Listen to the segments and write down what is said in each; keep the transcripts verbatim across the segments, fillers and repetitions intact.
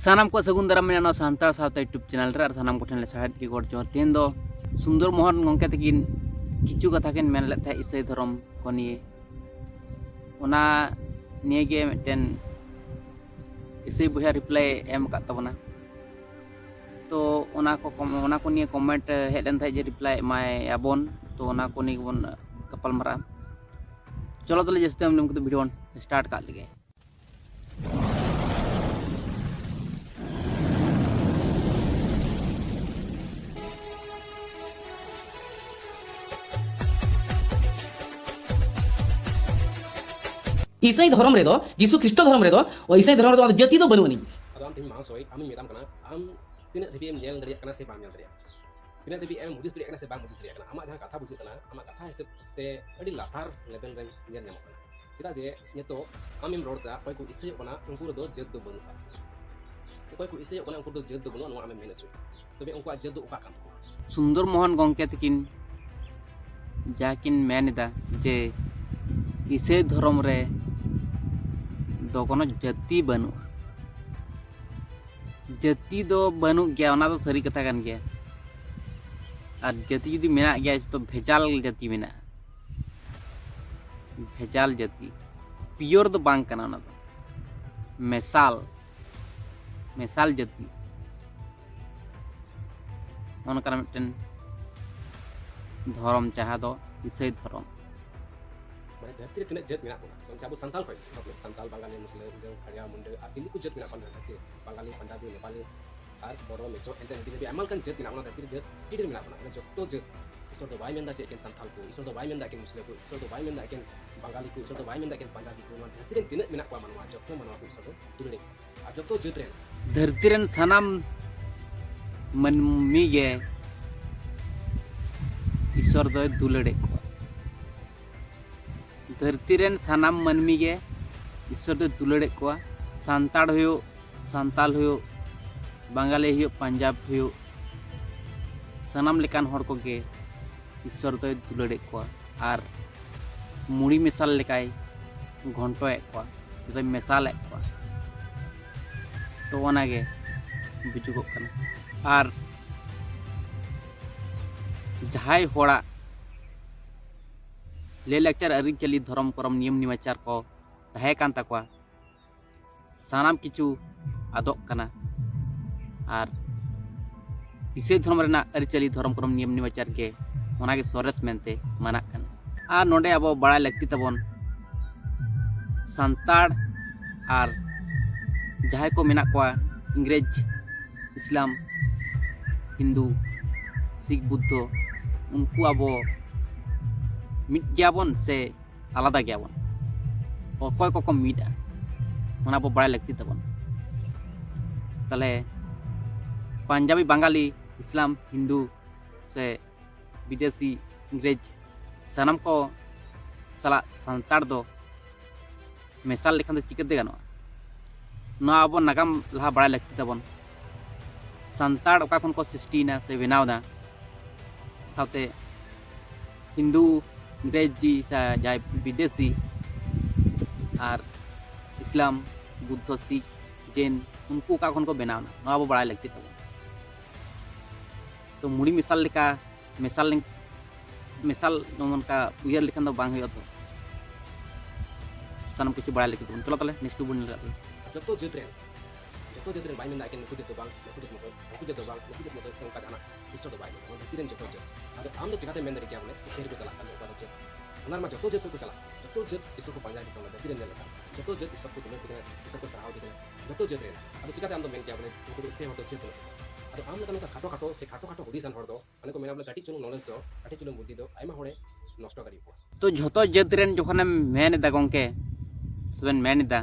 ᱥᱟᱱᱟᱢ ᱠᱚ ᱥᱟᱹᱜᱩᱱ ᱫᱟᱨᱟᱢ ᱢᱮᱱᱟᱜᱼᱟ ᱱᱚᱣᱟ ᱥᱟᱱᱛᱟᱲ ᱥᱟᱶᱛᱟ YouTube ᱪᱮᱱᱮᱞ ᱨᱮ, ᱟᱨ ᱥᱟᱱᱟᱢ ᱠᱚᱴᱷᱮᱱ ᱞᱮ ᱥᱟᱦᱮᱫ ᱜᱮ ᱜᱚᱰ ᱡᱚᱦᱟᱨ᱾ ᱛᱮᱦᱮᱧ ᱫᱚ ᱥᱩᱱᱫᱚᱨ ᱢᱳᱦᱚᱱ ᱜᱚᱢᱠᱮ ᱛᱟᱹᱠᱤᱱ ᱠᱤᱪᱷᱩ ᱠᱟᱛᱷᱟ ᱠᱤᱱ ᱢᱮᱱ ᱞᱮᱫ ᱛᱟᱦᱮᱸᱫ ᱤᱥᱟᱹᱭ ᱫᱷᱚᱨᱚᱢ ᱠᱚ ᱱᱤᱭᱮ᱾ ᱚᱱᱟ ᱱᱤᱭᱮ ᱜᱮ ᱢᱤᱫᱴᱮᱱ ᱤᱥᱟᱹᱭ ᱵᱚᱭᱦᱟ ᱨᱤᱯᱞᱟᱭ ᱮᱢ ᱟᱠᱟᱫ ᱛᱟᱵᱚᱱᱟ᱾ ᱛᱚ ᱚᱱᱟ ᱠᱚ ᱠᱚᱢ- ᱚᱱᱟ ᱠᱚ ᱱᱤᱭᱮ ᱠᱚᱢᱮᱱᱴ ᱦᱮᱡ ᱞᱮᱱ ᱛᱟᱦᱮᱸᱫ ᱡᱮ ᱨᱤᱯᱞᱟᱭ ᱮᱢᱟᱭ ᱟᱵᱚᱱ, ᱛᱚ ᱚᱱᱟ ᱠᱚ ᱱᱤᱭᱮ ᱜᱮᱵᱚᱱ ᱜᱟᱯᱟᱞ ᱢᱟᱨᱟᱜᱼᱟ᱾ ᱪᱚᱞᱚ ᱛᱟᱦᱚᱞᱮ ᱡᱟᱹᱥᱛᱤ ᱵᱟᱝ ᱞᱟᱹᱭ ᱠᱟᱛᱮ ᱵᱷᱤᱰᱤᱭᱳ ᱵᱚᱱ ᱥᱴᱟᱨᱴ ᱠᱟᱜ ᱞᱮᱜᱮ᱾ ᱤᱥᱟᱹᱭ ᱫᱷᱚᱨᱚᱢ ᱨᱮᱫᱚ, ᱡᱤᱥᱩ ᱠᱷᱨᱤᱥᱴᱚ ᱫᱷᱚᱨᱚᱢ ᱨᱮᱫᱚ, ᱤᱥᱟᱹᱭ ᱫᱷᱚᱨᱚᱢ ᱨᱮᱫᱚ ᱚᱱᱟ ᱡᱟᱹᱛᱤ ᱫᱚ ᱵᱟᱹᱱᱩᱜ ᱟᱹᱱᱤᱡ᱾ ᱟᱫᱚ ᱟᱢ ᱛᱮᱦᱮᱧ ᱢᱟᱦᱟᱥᱚᱭ, ᱟᱢᱤᱧ ᱢᱮᱛᱟᱢ ᱠᱟᱱᱟ, ᱟᱢ ᱛᱤᱱᱟᱹᱜ ᱫᱷᱟᱹᱵᱤᱡ ᱮᱢ ᱧᱮᱞ ᱫᱟᱲᱮᱭᱟᱜ ᱠᱟᱱᱟ ᱥᱮ ᱵᱟᱢ ᱧᱮᱞ ᱫᱟᱲᱮᱭᱟᱜ ᱠᱟᱱᱟ? ᱛᱤᱱᱟᱹᱜ ᱫᱷᱟᱹᱵᱤᱡ ᱮᱢ ᱦᱩᱫᱤᱥ ᱫᱟᱲᱮᱭᱟᱜ ᱠᱟᱱᱟ ᱥᱮ ᱵᱟᱢ ᱦᱩᱫᱤᱥ ᱫᱟᱲᱮᱭᱟᱜ ᱠᱟᱱᱟ? ᱟᱢᱟᱜ ᱡᱟᱦᱟᱸ ᱠᱟᱛᱷᱟ ᱵᱩᱡᱷᱟᱹᱜ ᱠᱟᱱᱟ, ᱟᱢᱟᱜ ᱠᱟᱛᱷᱟ ᱦᱤᱥᱟᱹᱵ ᱛᱮ ᱟᱹᱰᱤ ᱞᱟᱛᱟᱨ ᱞᱮᱵᱮᱞ ᱨᱮᱢ ᱧᱮᱞ ᱧᱟᱢᱚᱜ ᱠᱟᱱᱟ᱾ ᱪᱮᱫᱟᱜ ᱡᱮ ᱱᱤᱛᱚᱜ ᱟᱢᱮᱢ ᱨᱚᱲ ᱮᱫᱟ, ᱚᱠᱚᱭ ᱠᱚ ᱤᱥᱟᱹᱭᱚᱜ ᱠᱟᱱᱟ, ᱩᱱᱠᱩ ᱨᱮᱫᱚ ᱡᱟᱹᱛ ᱫᱚ ᱵᱟᱹᱱᱩᱜᱼᱟ᱾ ᱚᱠᱚᱭ ᱠᱚ ᱤᱥᱟᱹᱭᱚᱜ ᱠᱟᱱᱟ, ᱩᱱᱠᱩ ᱫᱚ ᱡᱟᱹᱛ ᱫᱚ ᱵᱟᱹᱱᱩᱜᱼᱟ, ᱱᱚᱣᱟ ᱟᱢᱮᱢ ᱢᱮᱱ ᱦᱚᱪᱚᱭᱮᱫᱟ᱾ ᱛᱚᱵᱮ ᱩᱱᱠᱩᱣᱟᱜ ᱡᱟᱹᱛ ᱫᱚ ᱚᱠᱟ ᱠᱟᱱ ᱛᱟᱠᱚᱣᱟ? ᱥᱩᱱᱫᱚᱨ ᱢᱳᱦᱚᱱ ᱜᱚᱢᱠᱮ ᱛᱟᱹᱠᱤᱱ ᱡᱟ ᱠᱤᱱ ᱢᱮᱱ ᱮᱫᱟ ᱡᱮ ᱤᱥᱟᱹᱭ ᱫᱷᱚᱨᱚᱢ ᱨᱮ ᱫᱚ ᱠᱳᱱᱳ ᱡᱟᱹᱛᱤ ᱵᱟᱹᱱᱩᱜᱼᱟ, ᱡᱟᱹᱛᱤ ᱫᱚ ᱵᱟᱹᱱᱩᱜ ᱜᱮᱭᱟ, ᱚᱱᱟ ᱫᱚ ᱥᱟᱹᱨᱤ ᱠᱟᱛᱷᱟ ᱠᱟᱱ ᱜᱮᱭᱟ᱾ ᱟᱨ ᱡᱟᱹᱛᱤ ᱡᱩᱫᱤ ᱢᱮᱱᱟᱜ ᱜᱮᱭᱟ, ᱡᱚᱛᱚ ᱵᱷᱮᱡᱟᱞ ᱡᱟᱹᱛᱤ ᱢᱮᱱᱟᱜᱼᱟ, ᱵᱷᱮᱡᱟᱞ ᱡᱟᱹᱛᱤ, ᱯᱤᱭᱳᱨ ᱫᱚ ᱵᱟᱝ ᱠᱟᱱᱟ ᱚᱱᱟ ᱫᱚ, ᱢᱮᱥᱟᱞ, ᱢᱮᱥᱟᱞ ᱡᱟᱹᱛᱤ᱾ ᱚᱱᱠᱟᱱᱟᱜ ᱢᱤᱫᱴᱮᱱ ᱫᱷᱚᱨᱚᱢ, ᱡᱟᱦᱟᱸ ᱫᱚ ᱤᱥᱟᱹᱭ ᱫᱷᱚᱨᱚᱢ᱾ ᱢᱟᱱᱮ ᱫᱷᱟᱹᱨᱛᱤ ᱨᱮ ᱛᱤᱱᱟᱹᱜ ᱡᱟᱹᱛ ᱢᱮᱱᱟᱜ ᱵᱚᱱᱟ, ᱡᱮᱢᱚᱱ ᱟᱵᱚ ᱥᱟᱱᱛᱟᱲ ᱠᱷᱚᱱ, ᱥᱟᱱᱛᱟᱲ, ᱵᱟᱝᱜᱟᱞᱤ, ᱢᱩᱥᱞᱟᱹ, ᱩᱨᱟᱹᱣ, ᱠᱷᱟᱲᱭᱟ, ᱢᱩᱱᱰᱟᱹ ᱟᱨ ᱪᱤᱞᱤ ᱠᱚ ᱡᱟᱹᱛ ᱢᱮᱱᱟᱜ ᱠᱚᱣᱟ ᱱᱚᱣᱟ ᱫᱷᱟᱹᱨᱛᱤ ᱨᱮ? ᱵᱟᱝᱜᱟᱞᱤ, ᱯᱟᱧᱡᱟᱵᱤ, ᱱᱮᱯᱟᱞᱤ ᱟᱨ ᱵᱚᱨᱚ, ᱢᱮᱪᱚ, ᱮᱱᱛᱮ ᱦᱟᱹᱵᱤ ᱡᱟᱹᱵᱤ ᱟᱭᱢᱟ ᱞᱮᱠᱟᱱ ᱡᱟᱹᱛ ᱢᱮᱱᱟᱜ ᱵᱚᱱᱟ ᱫᱷᱟᱹᱨᱛᱤ ᱨᱮ, ᱡᱟᱹᱛ ᱟᱹᱰᱤ ᱰᱷᱮᱨ ᱢᱮᱱᱟᱜ ᱵᱚᱱᱟ᱾ ᱢᱟᱱᱮ ᱡᱚᱛᱚ ᱡᱟᱹᱛ, ᱤᱥᱚᱨ ᱫᱚ ᱵᱟᱭ ᱢᱮᱱᱫᱟ ᱡᱮ ᱮᱠᱮᱱ ᱥᱟᱱᱛᱟᱲ ᱠᱚ, ᱤᱥᱚᱨ ᱫᱚ ᱵᱟᱭ ᱢᱮᱱᱫᱟ ᱮᱠᱮᱱ ᱢᱩᱥᱞᱟᱹ ᱠᱚ, ᱤᱥᱚᱨ ᱫᱚ ᱵᱟᱭ ᱢᱮᱱᱫᱟ ᱮᱠᱮᱱ ᱵᱟᱝᱜᱟᱞᱤ ᱠᱚ, ᱤᱥᱚᱨ ᱫᱚ ᱵᱟᱭ ᱢᱮᱱᱫᱟ ᱮᱠᱮᱱ ᱯᱟᱧᱡᱟᱵᱤ ᱠᱚ᱾ ᱱᱚᱣᱟ ᱫᱷᱟᱹᱨᱛᱤ ᱨᱮᱱ ᱛᱤᱱᱟᱹᱜ ᱢᱮᱱᱟᱜ ᱠᱚᱣᱟ ᱢᱟᱱᱣᱟ, ᱡᱚᱛᱚ ᱢᱟᱱᱣᱟ ᱠᱚ ᱤᱥᱚᱨ ᱫᱚ ᱫᱩᱞᱟᱹᱲ ᱮᱫ ᱠᱚᱣᱟ᱾ ᱟᱨ ᱡᱚᱛᱚ ᱡᱟᱹᱛ ᱨᱮᱱ, ᱫᱷᱟᱹᱨᱛᱤ ᱨᱮᱱ ᱥᱟᱱᱟᱢ ᱢᱟᱹᱱᱢᱤ ᱜᱮ ᱤᱥᱚᱨ ᱫᱚᱭ ᱫᱩᱞᱟᱹᱲᱮᱫ ᱠᱚᱣᱟ᱾ ᱫᱷᱟᱹᱨᱛᱤ ᱨᱮᱱ ᱥᱟᱱᱟᱢ ᱢᱟᱹᱱᱢᱤ ᱜᱮ ᱤᱥᱚᱨ ᱫᱚᱭ ᱫᱩᱞᱟᱹᱲᱮᱫ ᱠᱚᱣᱟ᱾ ᱥᱟᱱᱛᱟᱲ ᱦᱩᱭᱩᱜ, ᱥᱟᱱᱛᱟᱞ ᱦᱩᱭᱩᱜ, ᱵᱟᱝᱜᱟᱞᱤ ᱦᱩᱭᱩᱜ, ᱯᱟᱧᱡᱟᱵᱽ ᱦᱩᱭᱩᱜ, ᱥᱟᱱᱟᱢ ᱞᱮᱠᱟᱱ ᱦᱚᱲ ᱠᱚᱜᱮ ᱤᱥᱚᱨ ᱫᱚᱭ ᱫᱩᱞᱟᱹᱲᱮᱫ ᱠᱚᱣᱟ ᱟᱨ ᱢᱩᱲᱤ ᱢᱮᱥᱟᱞ ᱞᱮᱠᱟᱭ ᱜᱷᱚᱱᱴᱚᱭᱮᱫ ᱠᱚᱣᱟ, ᱡᱚᱛᱚᱭ ᱢᱮᱥᱟᱞᱮᱫ ᱠᱚᱣᱟ᱾ ᱛᱚ ᱚᱱᱟᱜᱮ ᱵᱩᱡᱩᱜᱚᱜ ᱠᱟᱱᱟ᱾ ᱟᱨ ᱡᱟᱦᱟᱸᱭ ᱦᱚᱲᱟᱜ ᱞᱟᱹᱭ ᱞᱟᱠᱪᱟᱨ, ᱟᱹᱨᱤᱪᱟᱹᱞᱤ, ᱫᱷᱚᱨᱚᱢ ᱠᱚᱨᱚᱢ, ᱱᱤᱭᱚᱢ ᱱᱮᱢᱟᱪᱟᱨ ᱠᱚ ᱛᱟᱦᱮᱸ ᱠᱟᱱ ᱛᱟᱠᱚᱣᱟ, ᱥᱟᱱᱟᱢ ᱠᱤᱪᱷᱩ ᱟᱫᱚᱜ ᱠᱟᱱᱟ᱾ ᱟᱨ ᱤᱥᱟᱹᱭ ᱫᱷᱚᱨᱚᱢ ᱨᱮᱱᱟᱜ ᱟᱹᱨᱤᱪᱟᱹᱞᱤ, ᱫᱷᱚᱨᱚᱢ ᱠᱚᱨᱚᱢ, ᱱᱤᱭᱚᱢ ᱱᱮᱢᱟᱪᱟᱨ ᱜᱮ ᱚᱱᱟᱜᱮ ᱥᱚᱨᱮᱥ ᱢᱮᱱᱛᱮ ᱢᱟᱱᱟᱜ ᱠᱟᱱᱟ᱾ ᱟᱨ ᱱᱚᱰᱮ ᱟᱵᱚ ᱵᱟᱲᱟᱭ ᱞᱟᱹᱠᱛᱤ ᱛᱟᱵᱚᱱ, ᱥᱟᱱᱛᱟᱲ ᱟᱨ ᱡᱟᱦᱟᱸᱭ ᱠᱚ ᱢᱮᱱᱟᱜ ᱠᱚᱣᱟ, ᱤᱝᱨᱮᱡᱽ, ᱤᱥᱞᱟᱢ, ᱦᱤᱱᱫᱩ, ᱥᱤᱠᱷ, ᱵᱩᱫᱽᱫᱷᱚ, ᱩᱱᱠᱩ ᱟᱵᱚ ᱢᱤᱫ ᱜᱮᱭᱟᱵᱚᱱ ᱥᱮ ᱟᱞᱟᱫᱟ ᱜᱮᱭᱟᱵᱚᱱ? ᱚᱠᱚᱭ ᱠᱚᱠᱚ ᱢᱤᱫᱟ, ᱚᱱᱟ ᱵᱚ ᱵᱟᱲᱟᱭ ᱞᱟᱹᱠᱛᱤ ᱛᱟᱵᱚᱱ᱾ ᱛᱟᱦᱞᱮ ᱯᱟᱧᱡᱟᱵᱤ, ᱵᱟᱝᱜᱟᱞᱤ, ᱤᱥᱞᱟᱢ, ᱦᱤᱱᱫᱩ ᱥᱮ ᱵᱤᱫᱮᱥᱤ, ᱤᱝᱨᱮᱡᱽ, ᱥᱟᱱᱟᱢ ᱠᱚ ᱥᱟᱞᱟᱜ ᱥᱟᱱᱛᱟᱲ ᱫᱚ ᱢᱮᱥᱟᱞ ᱞᱮᱠᱷᱟᱱ ᱫᱚ ᱪᱤᱠᱟᱹᱛᱮ ᱜᱟᱱᱚᱜᱼᱟ? ᱱᱚᱣᱟ ᱟᱵᱚ ᱱᱟᱜᱟᱢ ᱞᱟᱦᱟ ᱵᱟᱲᱟᱭ ᱞᱟᱹᱠᱛᱤ ᱛᱟᱵᱚᱱ᱾ ᱥᱟᱱᱛᱟᱲ ᱚᱠᱟ ᱠᱷᱚᱱ ᱠᱚ ᱥᱨᱤᱥᱴᱤᱭᱮᱱᱟ ᱥᱮ ᱵᱮᱱᱟᱣ ᱮᱱᱟ, ᱥᱟᱶᱛᱮ ᱦᱤᱱᱫᱩ, ᱤᱝᱨᱮᱡᱤ ᱥᱮ ᱡᱟᱦᱟᱸᱭ ᱵᱤᱫᱮᱥᱤ, ᱟᱨ ᱤᱥᱞᱟᱢ, ᱵᱩᱫᱽᱫᱷᱚ, ᱥᱤᱠᱷ, ᱡᱮᱱ, ᱩᱱᱠᱩ ᱚᱠᱟ ᱠᱷᱚᱱ ᱠᱚ ᱵᱮᱱᱟᱣ ᱮᱱᱟ, ᱱᱚᱣᱟ ᱟᱵᱚ ᱵᱟᱲᱟᱭ ᱞᱟᱹᱠᱛᱤ ᱛᱟᱵᱚᱱ᱾ ᱛᱚ ᱢᱩᱲᱤ ᱢᱮᱥᱟᱞ ᱞᱮᱠᱟ ᱢᱮᱥᱟᱞ ᱞᱮᱱ ᱢᱮᱥᱟᱞ ᱱᱚᱜᱼᱚ ᱱᱚᱝᱠᱟ ᱩᱭᱦᱟᱹᱨ ᱞᱮᱠᱷᱟᱱ ᱫᱚ ᱵᱟᱝ ᱦᱩᱭᱩᱜᱼᱟ᱾ ᱛᱚ ᱥᱟᱱᱟᱢ ᱠᱤᱪᱷᱩ ᱵᱟᱲᱟᱭ ᱞᱟᱹᱠᱛᱤ ᱛᱟᱵᱚᱱ᱾ ᱪᱚᱞᱚ ᱛᱟᱦᱞᱮ next ᱵᱚᱱ ᱧᱮᱞ ᱠᱟᱜ ᱜᱮ᱾ ᱡᱚᱛᱚ ᱡᱟᱹᱛ ᱨᱮᱱ, ᱡᱚᱛᱚ ᱡᱟᱹᱛ ᱨᱮᱱ ᱵᱟᱭ ᱢᱮᱱᱫᱟ ᱮᱠᱮᱱ ᱱᱩᱠᱩ ᱡᱟᱹᱛ ᱫᱚ ᱵᱟᱝ, ᱱᱩᱠᱩ ᱡᱟᱹᱛ ᱢᱚᱛᱚ, ᱱᱩᱠᱩ ᱡᱟᱹᱛ ᱫᱚ ᱵᱟᱝ, ᱱᱩᱠᱩ ᱡᱟᱹᱛ ᱢᱚᱛᱚ ᱥᱮ ᱚᱱᱠᱟ ᱡᱟᱦᱟᱱᱟᱜ ᱤᱥᱴᱚ ᱫᱚ ᱵᱟᱭ ᱢᱮᱱᱫᱟ᱾ ᱱᱚᱣᱟ ᱫᱷᱟᱹᱨᱛᱤ ᱨᱮᱱ ᱡᱚᱛᱚ ᱡᱟᱹᱛ᱾ ᱟᱫᱚ ᱟᱢ ᱫᱚ ᱪᱤᱠᱟᱛᱮᱢ ᱢᱮᱱ ᱫᱟᱲᱮ ᱠᱮᱭᱟ ᱵᱚᱞᱮ ᱥᱮᱨ ᱠᱚ ᱪᱟᱞᱟᱜ ᱠᱟᱱ ᱚᱠᱟ ᱫᱚ ᱪᱮᱫ? ᱚᱱᱟ ᱨᱮᱢᱟ ᱡᱚᱛᱚ ᱡᱟᱹᱛ ᱠᱚ ᱪᱟᱞᱟᱜ, ᱡᱚᱛᱚ ᱡᱟᱹᱛ ᱤᱥᱚᱨ ᱠᱚ ᱯᱟᱸᱡᱟ ᱠᱮᱫ ᱠᱚᱣᱟ ᱫᱷᱟᱹᱨᱛᱤ ᱨᱮᱱ ᱧᱮᱞ ᱞᱮᱠᱷᱟᱱ᱾ ᱡᱚᱛᱚ ᱡᱟᱹᱛ ᱤᱥᱚᱨ ᱠᱚ ᱫᱩᱞᱟᱹᱲ ᱠᱮᱫᱮᱭᱟ, ᱤᱥᱚᱨ ᱠᱚ ᱥᱟᱨᱦᱟᱣ ᱠᱮᱫᱮᱭᱟ, ᱡᱚᱛᱚ ᱡᱟᱹᱛ ᱨᱮᱱ᱾ ᱟᱫᱚ ᱪᱤᱠᱟᱛᱮ ᱟᱢ ᱫᱚᱢ ᱢᱮᱱ ᱠᱮᱭᱟ ᱵᱚᱞᱮ ᱱᱩᱠᱩ ᱫᱚ ᱮᱥᱮ ᱦᱚᱲ ᱫᱚ ᱪᱮᱫ ᱵᱟᱹᱱᱩᱜ ᱛᱟᱠᱚᱣᱟ? ᱟᱫᱚ ᱟᱢ ᱞᱮᱠᱟᱱ ᱚᱱᱠᱟ ᱠᱷᱟᱴᱚ ᱠᱷᱟᱴᱚ ᱥᱮ ᱠᱷᱟᱴᱚ ᱠᱷᱟᱴᱚ ᱦᱩᱫᱤᱥᱟᱱ ᱦᱚᱲ ᱫᱚ ᱢᱟᱱᱮ ᱠᱚ ᱢᱮᱱᱟ ᱵᱚᱞᱮ ᱠᱟᱹᱴᱤᱡ ᱪᱩᱞᱩᱝ knowledge ᱫᱚ, ᱠᱟᱹᱴᱤᱡ ᱪᱩᱞᱩᱝ ᱵᱩᱫᱽᱫᱷᱤ ᱫᱚ ᱟᱭᱢᱟ ᱦᱚᱲᱮ ᱱᱚᱥᱴᱚ ᱫᱟᱲᱮᱭᱟᱠᱚᱣᱟ᱾ ᱛᱚ ᱡᱷᱚᱛᱚ ᱡᱟᱹᱛ ᱨᱮᱱ ᱡᱚᱠᱷᱚᱱᱮᱢ ᱢᱮᱱ ᱮᱫᱟ ᱜᱚᱢᱠᱮ, ᱥᱮᱵᱮᱱ ᱢᱮᱱ ᱮᱫᱟ,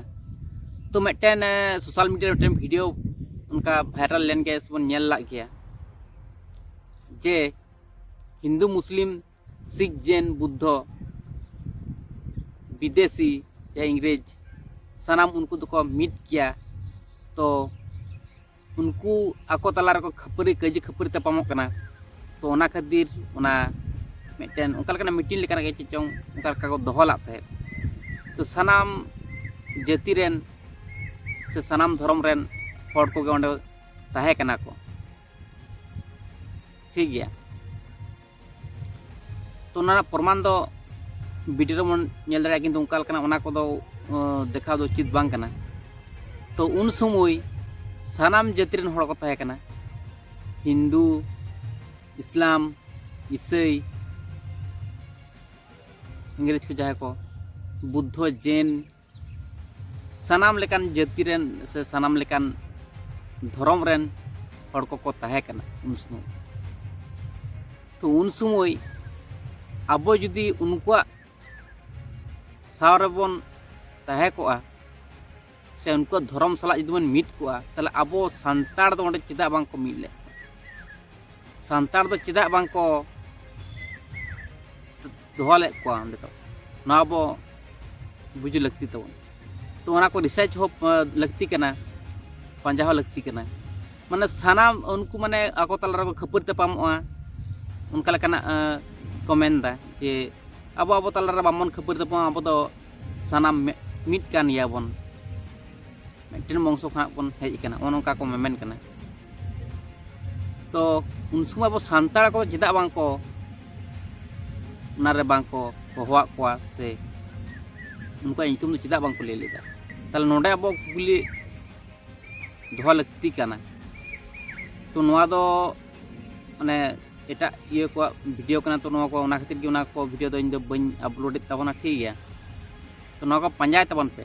ᱛᱚ ᱢᱤᱫᱴᱮᱱ, ᱮ, social media ᱨᱮ ᱢᱤᱫᱴᱮᱱ video ᱚᱱᱠᱟ viral ᱞᱮᱱ ᱜᱮ ᱥᱮᱵᱚᱱ ᱧᱮᱞ ᱞᱟᱜ ᱜᱮᱭᱟ ᱡᱮ ᱦᱤᱱᱫᱩ, ᱢᱩᱥᱞᱤᱢ, ᱥᱤᱠᱷ, ᱡᱮᱱ, ᱵᱩᱫᱽᱫᱷᱚ, ᱵᱤᱫᱮᱥᱤ, ᱡᱟᱦᱟᱸᱭ ᱤᱝᱨᱮᱡᱽ, ᱥᱟᱱᱟᱢ ᱩᱱᱠᱩ ᱫᱚᱠᱚ ᱢᱤᱫ ᱜᱮᱭᱟ᱾ ᱛᱚ ᱩᱱᱠᱩ ᱟᱠᱚ ᱛᱟᱞᱟ ᱨᱮᱠᱚ ᱠᱷᱟᱹᱯᱟᱹᱨᱤ, ᱠᱟᱹᱭᱡᱟᱹ ᱠᱷᱟᱹᱯᱟᱹᱨᱤ ᱛᱟᱯᱟᱢᱚᱜ ᱠᱟᱱᱟ᱾ ᱛᱚ ᱚᱱᱟ ᱠᱷᱟᱹᱛᱤᱨ ᱚᱱᱟ ᱢᱤᱫᱴᱮᱱ ᱚᱱᱠᱟ ᱞᱮᱠᱟᱱᱟᱜ meeting ᱞᱮᱠᱟᱱᱟᱜ ᱜᱮ ᱪᱮᱫ ᱪᱚᱝ ᱚᱱᱠᱟ ᱞᱮᱠᱟ ᱠᱚ ᱫᱚᱦᱚ ᱞᱟᱜ ᱛᱟᱦᱮᱸᱫ᱾ ᱛᱚ ᱥᱟᱱᱟᱢ ᱡᱟᱹᱛᱤ ᱨᱮᱱ ᱥᱮ ᱥᱟᱱᱟᱢ ᱫᱷᱚᱨᱚᱢ ᱨᱮᱱ ᱦᱚᱲ ᱠᱚᱜᱮ ᱚᱸᱰᱮ ᱛᱟᱦᱮᱸ ᱠᱟᱱᱟ ᱠᱚ᱾ ᱴᱷᱤᱠ ᱜᱮᱭᱟ᱾ ᱛᱚ ᱚᱱᱟ ᱨᱮᱱᱟᱜ ᱯᱨᱚᱢᱟᱱ ᱫᱚ ᱵᱷᱤᱰᱤᱭᱳ ᱨᱮᱵᱚᱱ ᱧᱮᱞ ᱫᱟᱲᱮᱭᱟᱜᱼᱟ, ᱠᱤᱱᱛᱩ ᱚᱱᱠᱟ ᱞᱮᱠᱟᱱᱟᱜ ᱚᱱᱟ ᱠᱚᱫᱚ ᱫᱮᱠᱷᱟᱣ ᱫᱚ ᱩᱪᱤᱛ ᱵᱟᱝ ᱠᱟᱱᱟ᱾ ᱛᱚ ᱩᱱ ᱥᱚᱢᱚᱭ ᱥᱟᱱᱟᱢ ᱡᱟᱹᱛᱤ ᱨᱮᱱ ᱦᱚᱲ ᱠᱚ ᱛᱟᱦᱮᱸ ᱠᱟᱱᱟ᱾ ᱦᱤᱱᱫᱩ, ᱤᱥᱞᱟᱢ, ᱤᱥᱟᱹᱭ, ᱤᱝᱨᱮᱡᱽ ᱠᱚ ᱡᱟᱦᱟᱸᱭ ᱠᱚ, ᱵᱩᱫᱽᱫᱷᱚ, ᱡᱮᱱ, ᱥᱟᱱᱟᱢ ᱞᱮᱠᱟᱱ ᱡᱟᱹᱛᱤ ᱨᱮᱱ ᱥᱮ ᱥᱟᱱᱟᱢ ᱞᱮᱠᱟᱱ ᱫᱷᱚᱨᱚᱢ ᱨᱮᱱ ᱦᱚᱲ ᱠᱚᱠᱚ ᱛᱟᱦᱮᱸ ᱠᱟᱱᱟ ᱩᱱ ᱥᱚᱢᱚᱭ᱾ ᱛᱚ ᱩᱱ ᱥᱚᱢᱚᱭ ᱟᱵᱚ ᱡᱩᱫᱤ ᱩᱱᱠᱩᱣᱟᱜ ᱥᱟᱶ ᱨᱮᱵᱚᱱ ᱛᱟᱦᱮᱸ ᱠᱚᱜᱼᱟ ᱥᱮ ᱩᱱᱠᱩᱣᱟᱜ ᱫᱷᱚᱨᱚᱢ ᱥᱟᱞᱟᱜ ᱡᱩᱫᱤ ᱵᱚᱱ ᱢᱤᱫ ᱠᱚᱜᱼᱟ, ᱛᱟᱦᱚᱞᱮ ᱟᱵᱚ ᱥᱟᱱᱛᱟᱲ ᱫᱚ ᱚᱸᱰᱮ ᱪᱮᱫᱟᱜ ᱵᱟᱝ ᱠᱚ ᱢᱤᱫ ᱞᱮᱫ ᱠᱚᱣᱟ? ᱥᱟᱱᱛᱟᱲ ᱫᱚ ᱪᱮᱫᱟᱜ ᱵᱟᱝ ᱠᱚ ᱫᱚᱦᱚ ᱞᱮᱫ ᱠᱚᱣᱟ ᱚᱸᱰᱮ ᱫᱚ? ᱱᱚᱣᱟ ᱟᱵᱚ ᱵᱩᱡᱽ ᱞᱟᱹᱠᱛᱤ ᱛᱟᱵᱚᱱ᱾ ᱛᱚ ᱚᱱᱟ ᱠᱚ ᱨᱤᱥᱟᱨᱪ ᱦᱚᱸ ᱞᱟᱹᱠᱛᱤ ᱠᱟᱱᱟ, ᱯᱟᱸᱡᱟ ᱦᱚᱸ ᱞᱟᱹᱠᱛᱤ ᱠᱟᱱᱟ᱾ ᱢᱟᱱᱮ ᱥᱟᱱᱟᱢ ᱩᱱᱠᱩ ᱢᱟᱱᱮ ᱟᱠᱚ ᱛᱟᱞᱟ ᱨᱮᱠᱚ ᱠᱷᱟᱹᱯᱟᱹᱨᱤ ᱛᱟᱯᱟᱢᱚᱜᱼᱟ, ᱚᱱᱠᱟ ᱞᱮᱠᱟᱱᱟᱜ ᱠᱚ ᱢᱮᱱᱫᱟ ᱡᱮ ᱟᱵᱚ ᱟᱵᱚ ᱛᱟᱞᱟ ᱨᱮ ᱵᱟᱵᱚᱱ ᱠᱷᱟᱹᱯᱟᱹᱨᱤ ᱛᱟᱯᱟᱢᱟ, ᱟᱵᱚ ᱫᱚ ᱥᱟᱱᱟᱢ ᱢᱤᱫ ᱠᱟᱱ ᱜᱮᱭᱟᱵᱚᱱ, ᱢᱤᱫᱴᱮᱱ ᱵᱚᱝᱥᱚ ᱠᱷᱚᱱᱟᱜ ᱵᱚᱱ ᱦᱮᱡ ᱟᱠᱟᱱᱟ, ᱱᱚᱜᱼᱚ ᱱᱚᱝᱠᱟ ᱠᱚ ᱢᱮᱢᱮᱱ ᱠᱟᱱᱟ᱾ ᱛᱚ ᱩᱱ ᱥᱚᱢᱚᱭ ᱟᱵᱚ ᱥᱟᱱᱛᱟᱲ ᱠᱚ ᱪᱮᱫᱟᱜ ᱵᱟᱝ ᱠᱚ ᱚᱱᱟᱨᱮ ᱵᱟᱝ ᱠᱚ ᱦᱚᱦᱚᱣᱟᱜ ᱠᱚᱣᱟ ᱥᱮ ᱩᱱᱠᱩᱣᱟᱜ ᱧᱩᱛᱩᱢ ᱫᱚ ᱪᱮᱫᱟᱜ ᱵᱟᱝ ᱠᱚ ᱞᱟᱹᱭ ᱞᱮᱫᱟ? ᱛᱟᱦᱚᱞᱮ ᱱᱚᱰᱮ ᱟᱵᱚ ᱠᱩᱠᱞᱤ ᱫᱚᱦᱚ ᱞᱟᱹᱠᱛᱤ ᱠᱟᱱᱟ᱾ ᱛᱚ ᱱᱚᱣᱟ ᱫᱚ ᱢᱟᱱᱮ ᱮᱴᱟᱜ ᱤᱭᱟᱹ ᱠᱚᱣᱟᱜ ᱵᱷᱤᱰᱤᱭᱳ ᱠᱟᱱᱟ, ᱛᱚ ᱱᱚᱣᱟ ᱠᱚ ᱚᱱᱟ ᱠᱷᱟᱹᱛᱤᱨ ᱜᱮ ᱚᱱᱟ ᱠᱚ ᱵᱷᱤᱰᱤᱭᱳ ᱫᱚ ᱤᱧ ᱫᱚ ᱵᱟᱹᱧ ᱟᱯᱞᱳᱰᱮᱫ ᱛᱟᱵᱚᱱᱟ, ᱴᱷᱤᱠ ᱜᱮᱭᱟ᱾ ᱛᱚ ᱱᱚᱣᱟ ᱠᱚ ᱯᱟᱸᱡᱟᱭ ᱛᱟᱵᱚᱱ ᱯᱮ,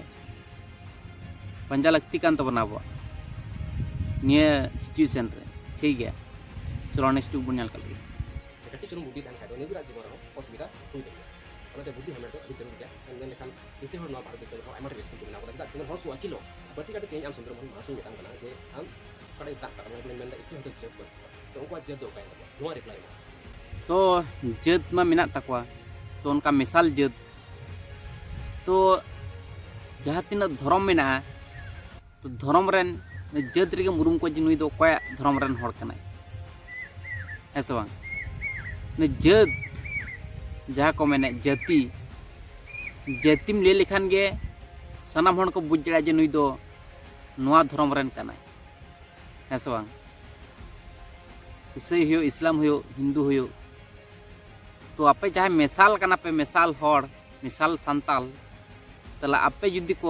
ᱯᱟᱸᱡᱟ ᱞᱟᱹᱠᱛᱤ ᱠᱟᱱ ᱛᱟᱵᱚᱱᱟ ᱟᱵᱚᱣᱟᱜ ᱱᱤᱭᱟᱹ ᱥᱤᱪᱩᱭᱮᱥᱚᱱ ᱨᱮ, ᱴᱷᱤᱠ ᱜᱮᱭᱟ᱾ ᱪᱚᱞᱚ ᱱᱮᱠᱥᱴ ᱵᱚᱱ ᱧᱮᱞ ᱠᱟᱜ ᱞᱮᱜᱮ᱾ ᱥᱮ ᱠᱟᱹᱴᱤᱡ ᱪᱩᱞᱩᱝ ᱵᱩᱫᱽᱫᱷᱤ ᱛᱟᱦᱮᱱ ᱠᱷᱟᱡ ᱫᱚ ᱱᱤᱡᱮᱨᱟᱜ ᱡᱤᱵᱚᱱ ᱨᱮᱦᱚᱸ ᱚᱥᱩᱵᱤᱫᱷᱟ ᱦᱩᱭ ᱫᱟᱲᱮᱭᱟᱜᱼᱟ᱾ ᱚᱱᱟᱛᱮ ᱵᱩᱫᱽᱫᱷᱤ ᱦᱟᱢᱮᱴ ᱫᱚ ᱟᱹᱰᱤ ᱡᱟᱹᱨᱩᱲ ᱜᱮᱭᱟ᱾ ᱢᱮᱱ ᱞᱮᱠᱷᱟᱱ ᱤᱥᱤ ᱦᱚᱲ ᱱᱚᱣᱟ ᱵᱷᱟᱨᱚᱛ ᱫᱤᱥᱚᱢ ᱨᱮᱦᱚᱸ ᱟᱭᱢᱟ ᱰᱷᱮᱨ ᱥᱠᱩᱞ ᱠᱚ ᱵᱮᱱᱟᱣ ᱠᱟᱫᱟ, ᱪᱮᱫᱟᱜ ᱡᱮᱢᱚᱱ ᱦᱚᱲ ᱠᱚ ᱟᱹᱠᱤᱞᱚᱜ᱾ ᱵᱟᱹᱲᱛᱤ ᱠᱟᱛᱮ ᱛᱮᱦᱮᱧ ᱟᱢ ᱥᱩᱱᱫᱚᱨ ᱢᱳᱦᱚᱱ ᱢᱟᱦᱟᱥᱚᱭ ᱢᱮᱛᱟᱢ ᱠᱟᱱᱟ ᱡᱮ ᱟᱢ ᱚᱠᱟᱴᱟᱜ ᱤᱧ ᱥᱟᱵ ᱠᱟᱜ ᱛᱟᱢᱟ, ᱩᱱᱤ ᱢᱮᱱᱫᱟ ᱤᱥᱤ ᱦᱚᱲ ᱫᱚ ᱡᱟᱹᱛ ᱵᱟᱹᱱᱩᱜ ᱠᱚᱣᱟ, ᱛᱚ ᱩᱱᱠᱩᱣᱟᱜ ᱡᱟᱹᱛ ᱫᱚ ᱚᱠᱟᱭᱮᱱ ᱛᱟᱠᱚᱣᱟ? ᱱᱚᱣᱟ ᱨᱤᱯᱞᱟᱭ ᱮᱢᱟ᱾ ᱛᱚ ᱡᱟᱹᱛ ᱢᱟ ᱢᱮᱱᱟᱜ ᱛᱟᱠᱚᱣᱟ, ᱛᱚ ᱚᱱᱠᱟ ᱢᱮᱥᱟᱞ ᱡᱟᱹᱛ, ᱛᱚ ᱡᱟᱦᱟᱸ ᱛᱤᱱᱟᱹᱜ ᱫᱷᱚᱨᱚᱢ ᱢᱮᱱᱟᱜᱼᱟ, ᱛᱚ ᱫᱷᱚᱨᱚᱢ ᱨᱮᱱ ᱡᱟᱹᱛ ᱨᱮᱜᱮᱢ ᱩᱨᱩᱢ ᱠᱚᱣᱟ ᱡᱮ ᱱᱩᱭ ᱫᱚ ᱚᱠᱚᱭᱟᱜ ᱫᱷᱚᱨᱚᱢ ᱨᱮᱱ ᱦᱚᱲ ᱠᱟᱱᱟᱭ, ᱦᱮᱸ ᱥᱮ ᱵᱟᱝ? ᱱᱩᱭ ᱡᱟᱹᱛ, ᱡᱟᱦᱟᱸ ᱠᱚ ᱢᱮᱱᱮᱫ ᱡᱟᱹᱛᱤ, ᱡᱟᱹᱛᱤᱢ ᱞᱟᱹᱭ ᱞᱮᱠᱷᱟᱱ ᱜᱮ ᱥᱟᱱᱟᱢ ᱦᱚᱲ ᱠᱚ ᱵᱩᱡᱽ ᱫᱟᱲᱮᱭᱟᱜᱼᱟ ᱡᱮ ᱱᱩᱭ ᱫᱚ ᱱᱚᱣᱟ ᱫᱷᱚᱨᱚᱢ ᱨᱮᱱ ᱠᱟᱱᱟᱭ᱾ ᱦᱮᱸ ᱥᱮ ᱵᱟᱝ? ᱤᱥᱟᱹᱭ ᱦᱩᱭᱩᱜ, ᱤᱥᱞᱟᱢ ᱦᱩᱭᱩᱜ, ᱦᱤᱱᱫᱩ ᱦᱩᱭᱩᱜ, ᱛᱚ ᱟᱯᱮ ᱡᱟᱦᱟᱸᱭ ᱢᱮᱥᱟᱞ ᱠᱟᱱᱟ ᱯᱮ, ᱢᱮᱥᱟᱞ ᱦᱚᱲ, ᱢᱮᱥᱟᱞ ᱥᱟᱱᱛᱟᱞ, ᱛᱟᱦᱞᱮ ᱟᱯᱮ ᱡᱩᱫᱤ ᱠᱚ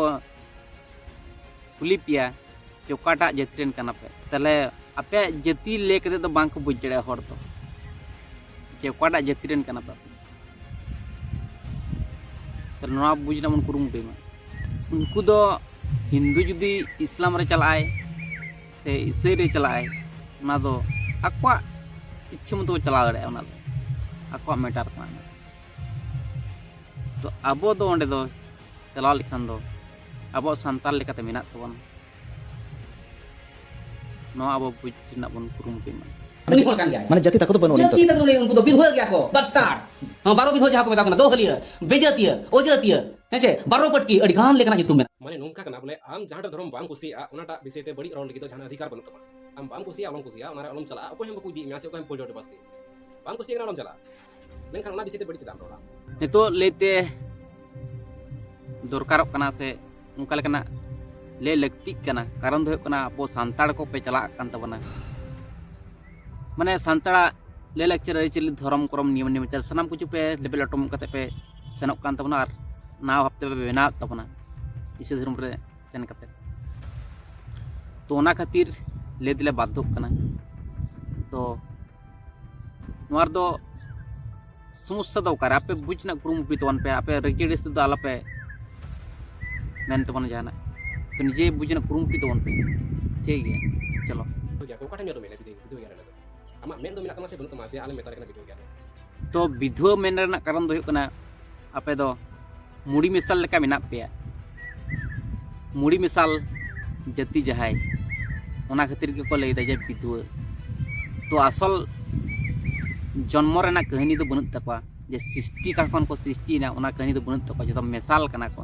ᱠᱩᱞᱤ ᱯᱮᱭᱟ ᱡᱮ ᱚᱠᱟᱴᱟᱜ ᱡᱟᱹᱛᱤ ᱨᱮᱱ ᱠᱟᱱᱟ ᱯᱮ, ᱛᱟᱦᱞᱮ ᱟᱯᱮᱭᱟᱜ ᱡᱟᱹᱛᱤ ᱞᱟᱹᱭ ᱠᱟᱛᱮ ᱫᱚ ᱵᱟᱝ ᱠᱚ ᱵᱩᱡᱽ ᱫᱟᱲᱮᱭᱟᱜᱼᱟ ᱦᱚᱲ ᱫᱚ ᱡᱮ ᱚᱠᱟᱴᱟᱜ ᱡᱟᱹᱛᱤ ᱨᱮᱱ ᱠᱟᱱᱟ ᱯᱮ᱾ ᱛᱟᱦᱞᱮ ᱱᱚᱣᱟ ᱵᱩᱡᱽ ᱨᱮᱱᱟᱜ ᱵᱚᱱ ᱠᱩᱨᱩᱢᱩᱴᱩᱭ ᱢᱟ᱾ ᱩᱱᱠᱩ ᱫᱚ ᱦᱤᱱᱫᱩ ᱡᱩᱫᱤ ᱤᱥᱞᱟᱢ ᱨᱮ ᱪᱟᱞᱟᱜᱼᱟᱭ ᱥᱮ ᱤᱥᱟᱹᱭ ᱨᱮ ᱪᱟᱞᱟᱜᱼᱟᱭ, ᱚᱱᱟ ᱫᱚ ᱟᱠᱚᱣᱟᱜ ᱤᱪᱪᱷᱟᱹ ᱢᱚᱛᱚ ᱠᱚ ᱪᱟᱞᱟᱣ ᱫᱟᱲᱮᱭᱟᱜᱼᱟ, ᱚᱱᱟ ᱫᱚ ᱟᱠᱚᱣᱟᱜ ᱢᱮᱴᱟᱨ ᱠᱟᱱᱟ᱾ ᱛᱚ ᱟᱵᱚ ᱫᱚ ᱚᱸᱰᱮ ᱫᱚ ᱪᱟᱞᱟᱣ ᱞᱮᱠᱷᱟᱱ ᱫᱚ ᱟᱵᱚᱣᱟᱜ ᱥᱟᱱᱛᱟᱲ ᱞᱮᱠᱟᱛᱮ ᱢᱮᱱᱟᱜ ᱛᱟᱵᱚᱱᱟ, ᱱᱚᱣᱟ ᱟᱵᱚ ᱵᱩᱡᱽ ᱨᱮᱱᱟᱜ ᱵᱚᱱ ᱠᱩᱨᱩᱢᱩᱴᱩᱭ ᱢᱟ᱾ ᱩᱱᱤ ᱦᱚᱲ ᱠᱟᱱ ᱜᱮᱭᱟᱭ᱾ ᱢᱟᱱᱮ ᱡᱟᱹᱛᱤ ᱛᱟᱠᱚ ᱫᱚ ᱵᱟᱹᱱᱩᱜ ᱟᱹᱱᱤᱡ ᱡᱟᱹᱛᱤ ᱛᱟᱠᱚ ᱫᱚ ᱩᱱᱠᱩ ᱫᱚ ᱵᱤᱫᱷᱩᱣᱟᱹ ᱜᱮᱭᱟ ᱠᱚ, ᱵᱟᱥᱴᱟᱨᱰ᱾ ᱦᱚᱸ, ᱵᱟᱨᱚ ᱵᱤᱫᱷᱩᱣᱟᱹ ᱡᱟᱦᱟᱸ ᱠᱚ ᱢᱮᱛᱟ ᱠᱚ ᱠᱟᱱᱟ, ᱫᱳᱦᱟᱹᱞᱤᱭᱟᱹ, ᱵᱮᱡᱟᱹᱛᱤᱭᱟᱹ, ᱚᱡᱟᱹᱛᱤᱭᱟᱹ, ᱦᱮᱸ ᱪᱮ, ᱵᱟᱨᱚ ᱯᱟᱹᱴᱠᱤ, ᱟᱹᱰᱤ ᱜᱟᱱ ᱞᱮᱠᱟᱱᱟᱜ ᱧᱩᱛᱩᱢ ᱢᱮᱱᱟᱜᱼᱟ᱾ ᱢᱟᱱᱮ ᱱᱚᱝᱠᱟ ᱠᱟᱱᱟ ᱵᱚᱞᱮ, ᱟᱢ ᱡᱟᱦᱟᱸᱴᱟᱜ ᱫᱷᱚᱨᱚᱢ ᱵᱟᱢ ᱠᱩᱥᱤᱭᱟᱜᱼᱟ, ᱚᱱᱟᱴᱟᱜ ᱵᱤᱥᱚᱭ ᱛᱮ ᱵᱟᱹᱲᱤᱡ ᱨᱚᱲ ᱞᱟᱹᱜᱤᱫ ᱫᱚ ᱡᱟᱦᱟᱱ ᱚᱫᱷᱤᱠᱟᱨ ᱵᱟᱹᱱᱩᱜ ᱛᱟᱢᱟ᱾ ᱟᱢ ᱵᱟᱢ ᱠᱩᱥᱤᱭᱟᱜᱼᱟ, ᱟᱞᱚᱢ ᱠᱩᱥᱤᱭᱟᱜᱼᱟ, ᱚᱱᱟ ᱨᱮ ᱟᱞᱚᱢ ᱪᱟᱞᱟᱜᱼᱟ, ᱚᱠᱚᱭ ᱦᱚᱸ ᱵᱟᱠᱚ ᱤᱫᱤᱭᱮᱫ ᱢᱮᱭᱟ ᱥᱮ ᱚᱠᱚᱭ ᱦᱚᱸ ᱵᱟᱠᱚ ᱡᱳᱨ ᱡᱚᱵᱚᱥᱛᱤ᱾ ᱵᱟᱢ ᱠᱩᱥᱤᱭᱟᱜ ᱠᱟᱱᱟ, ᱟᱞᱚᱢ ᱪᱟᱞᱟᱜᱼᱟ᱾ ᱢᱮᱱᱠᱷᱟᱱ ᱚᱱᱟ ᱵᱤᱥᱚᱭ ᱛᱮ ᱵᱟᱹᱲᱤᱡ ᱪᱮᱫᱟᱜ ᱮᱢ ᱨᱚᱲᱟ? ᱱᱤᱛᱚᱜ ᱞᱟᱹᱭᱛᱮ ᱫᱚᱨᱠᱟᱨᱚᱜ ᱠᱟᱱᱟ ᱥᱮ ᱚᱱᱠᱟ ᱞᱮᱠᱟᱱᱟᱜ ᱞᱟᱹᱭ ᱞᱟᱹᱠᱛᱤᱜ ᱠᱟᱱᱟ, ᱠᱟᱨᱚᱱ ᱫᱚ ᱦᱩᱭᱩᱜ ᱠᱟᱱᱟ ᱟᱵᱚ ᱥᱟᱱᱛᱟᱲ ᱠᱚ ᱯᱮ ᱪᱟᱞᱟᱜ ᱠᱟᱱ ᱛᱟᱵᱚᱱᱟ᱾ ᱢᱟᱱᱮ ᱥᱟᱱᱛᱟᱲᱟᱜ ᱞᱟᱹᱭ ᱞᱟᱠᱪᱟᱨ, ᱟᱹᱨᱤᱪᱟᱹᱞᱤ, ᱫᱷᱚᱨᱚᱢ ᱠᱚᱨᱚᱢ, ᱱᱤᱭᱚᱢ ᱱᱮᱢᱟᱪᱟᱨ ᱥᱟᱱᱟᱢ ᱠᱤᱪᱷᱩ ᱯᱮ ᱞᱮᱵᱮᱫ ᱞᱚᱴᱚᱢ ᱠᱟᱛᱮ ᱯᱮ ᱥᱮᱱᱚᱜ ᱠᱟᱱ ᱛᱟᱵᱚᱱᱟ ᱟᱨ ᱱᱟᱣᱟ ᱵᱷᱟᱵ ᱛᱮ ᱯᱮ ᱵᱮᱱᱟᱣᱮᱫ ᱛᱟᱵᱚᱱᱟ ᱤᱥᱟᱹᱭ ᱫᱷᱚᱨᱚᱢ ᱨᱮ ᱥᱮᱱ ᱠᱟᱛᱮ᱾ ᱛᱚ ᱚᱱᱟ ᱠᱷᱟᱹᱛᱤᱨ ᱞᱟᱹᱭ ᱛᱮᱞᱮ ᱵᱟᱫᱽᱫᱷᱚᱜ ᱠᱟᱱᱟ᱾ ᱛᱚ ᱱᱚᱣᱟ ᱨᱮᱫᱚ ᱥᱚᱢᱚᱥᱥᱟ ᱫᱚ ᱚᱠᱟᱨᱮ? ᱟᱯᱮ ᱵᱩᱡᱽ ᱨᱮᱱᱟᱜ ᱠᱩᱨᱩᱢᱩᱴᱩᱭ ᱛᱟᱵᱚᱱ ᱯᱮ, ᱟᱯᱮ ᱨᱟᱹᱜᱤ ᱟᱹᱲᱤᱥ ᱛᱮᱫᱚ ᱟᱞᱚᱯᱮ ᱢᱮᱱ ᱛᱟᱵᱚᱱᱟ ᱡᱟᱦᱟᱱᱟᱜ᱾ ᱛᱚ ᱱᱤᱡᱮ ᱵᱩᱡᱽ ᱨᱮᱱᱟᱜ ᱠᱩᱨᱩᱢᱩᱴᱩᱭ ᱛᱟᱵᱚᱱ ᱯᱮ, ᱴᱷᱤᱠ ᱜᱮᱭᱟ? ᱪᱚᱞᱚ᱾ ᱵᱤᱫᱷᱩᱣᱟᱹ ᱜᱮᱭᱟ ᱠᱚ, ᱚᱠᱟ ᱴᱷᱮᱱ ᱧᱮᱞ ᱢᱮ, ᱵᱤᱫᱷᱩᱣᱟᱹ ᱜᱮᱭᱟ ᱞᱮ ᱫᱚ᱾ ᱟᱢᱟᱜ ᱢᱮᱫ ᱫᱚ ᱢᱮᱱᱟᱜ ᱛᱟᱢᱟ ᱥᱮ ᱵᱟᱹᱱᱩᱜ ᱛᱟᱢᱟ ᱡᱮ ᱟᱞᱮ ᱢᱮᱛᱟ ᱞᱮ ᱠᱟᱱᱟ ᱵᱤᱫᱷᱩᱣᱟᱹ ᱜᱮᱭᱟ ᱞᱮ? ᱛᱚ ᱵᱤᱫᱷᱩᱣᱟᱹ ᱢᱮᱱ ᱨᱮᱱᱟᱜ ᱠᱟᱨᱚᱱ ᱫᱚ ᱦᱩᱭᱩᱜ ᱠᱟᱱᱟ, ᱟᱯᱮ ᱫᱚ ᱢᱩᱲᱤ ᱢᱮᱥᱟᱞ ᱞᱮᱠᱟ ᱢᱮᱱᱟᱜ ᱯᱮᱭᱟ, ᱢᱩᱲᱤ ᱢᱮᱥᱟᱞ ᱡᱟᱹᱛᱤ ᱡᱟᱦᱟᱸᱭ, ᱚᱱᱟ ᱠᱷᱟᱹᱛᱤᱨ ᱜᱮᱠᱚ ᱞᱟᱹᱭᱫᱟ ᱡᱮ ᱵᱤᱫᱷᱩᱣᱟᱹ᱾ ᱛᱚ ᱟᱥᱚᱞ ᱡᱚᱱᱢᱚ ᱨᱮᱱᱟᱜ ᱠᱟᱹᱦᱱᱤ ᱫᱚ ᱵᱟᱹᱱᱩᱜ ᱛᱟᱠᱚᱣᱟ, ᱡᱮ ᱥᱨᱤᱥᱴᱤ ᱚᱠᱟ ᱠᱷᱚᱱ ᱠᱚ ᱥᱨᱤᱥᱴᱤᱭᱮᱱᱟ, ᱚᱱᱟ ᱠᱟᱹᱦᱱᱤ ᱫᱚ ᱵᱟᱹᱱᱩᱜ ᱛᱟᱠᱚᱣᱟ, ᱡᱚᱛᱚ ᱢᱮᱥᱟᱞ ᱠᱟᱱᱟ ᱠᱚ᱾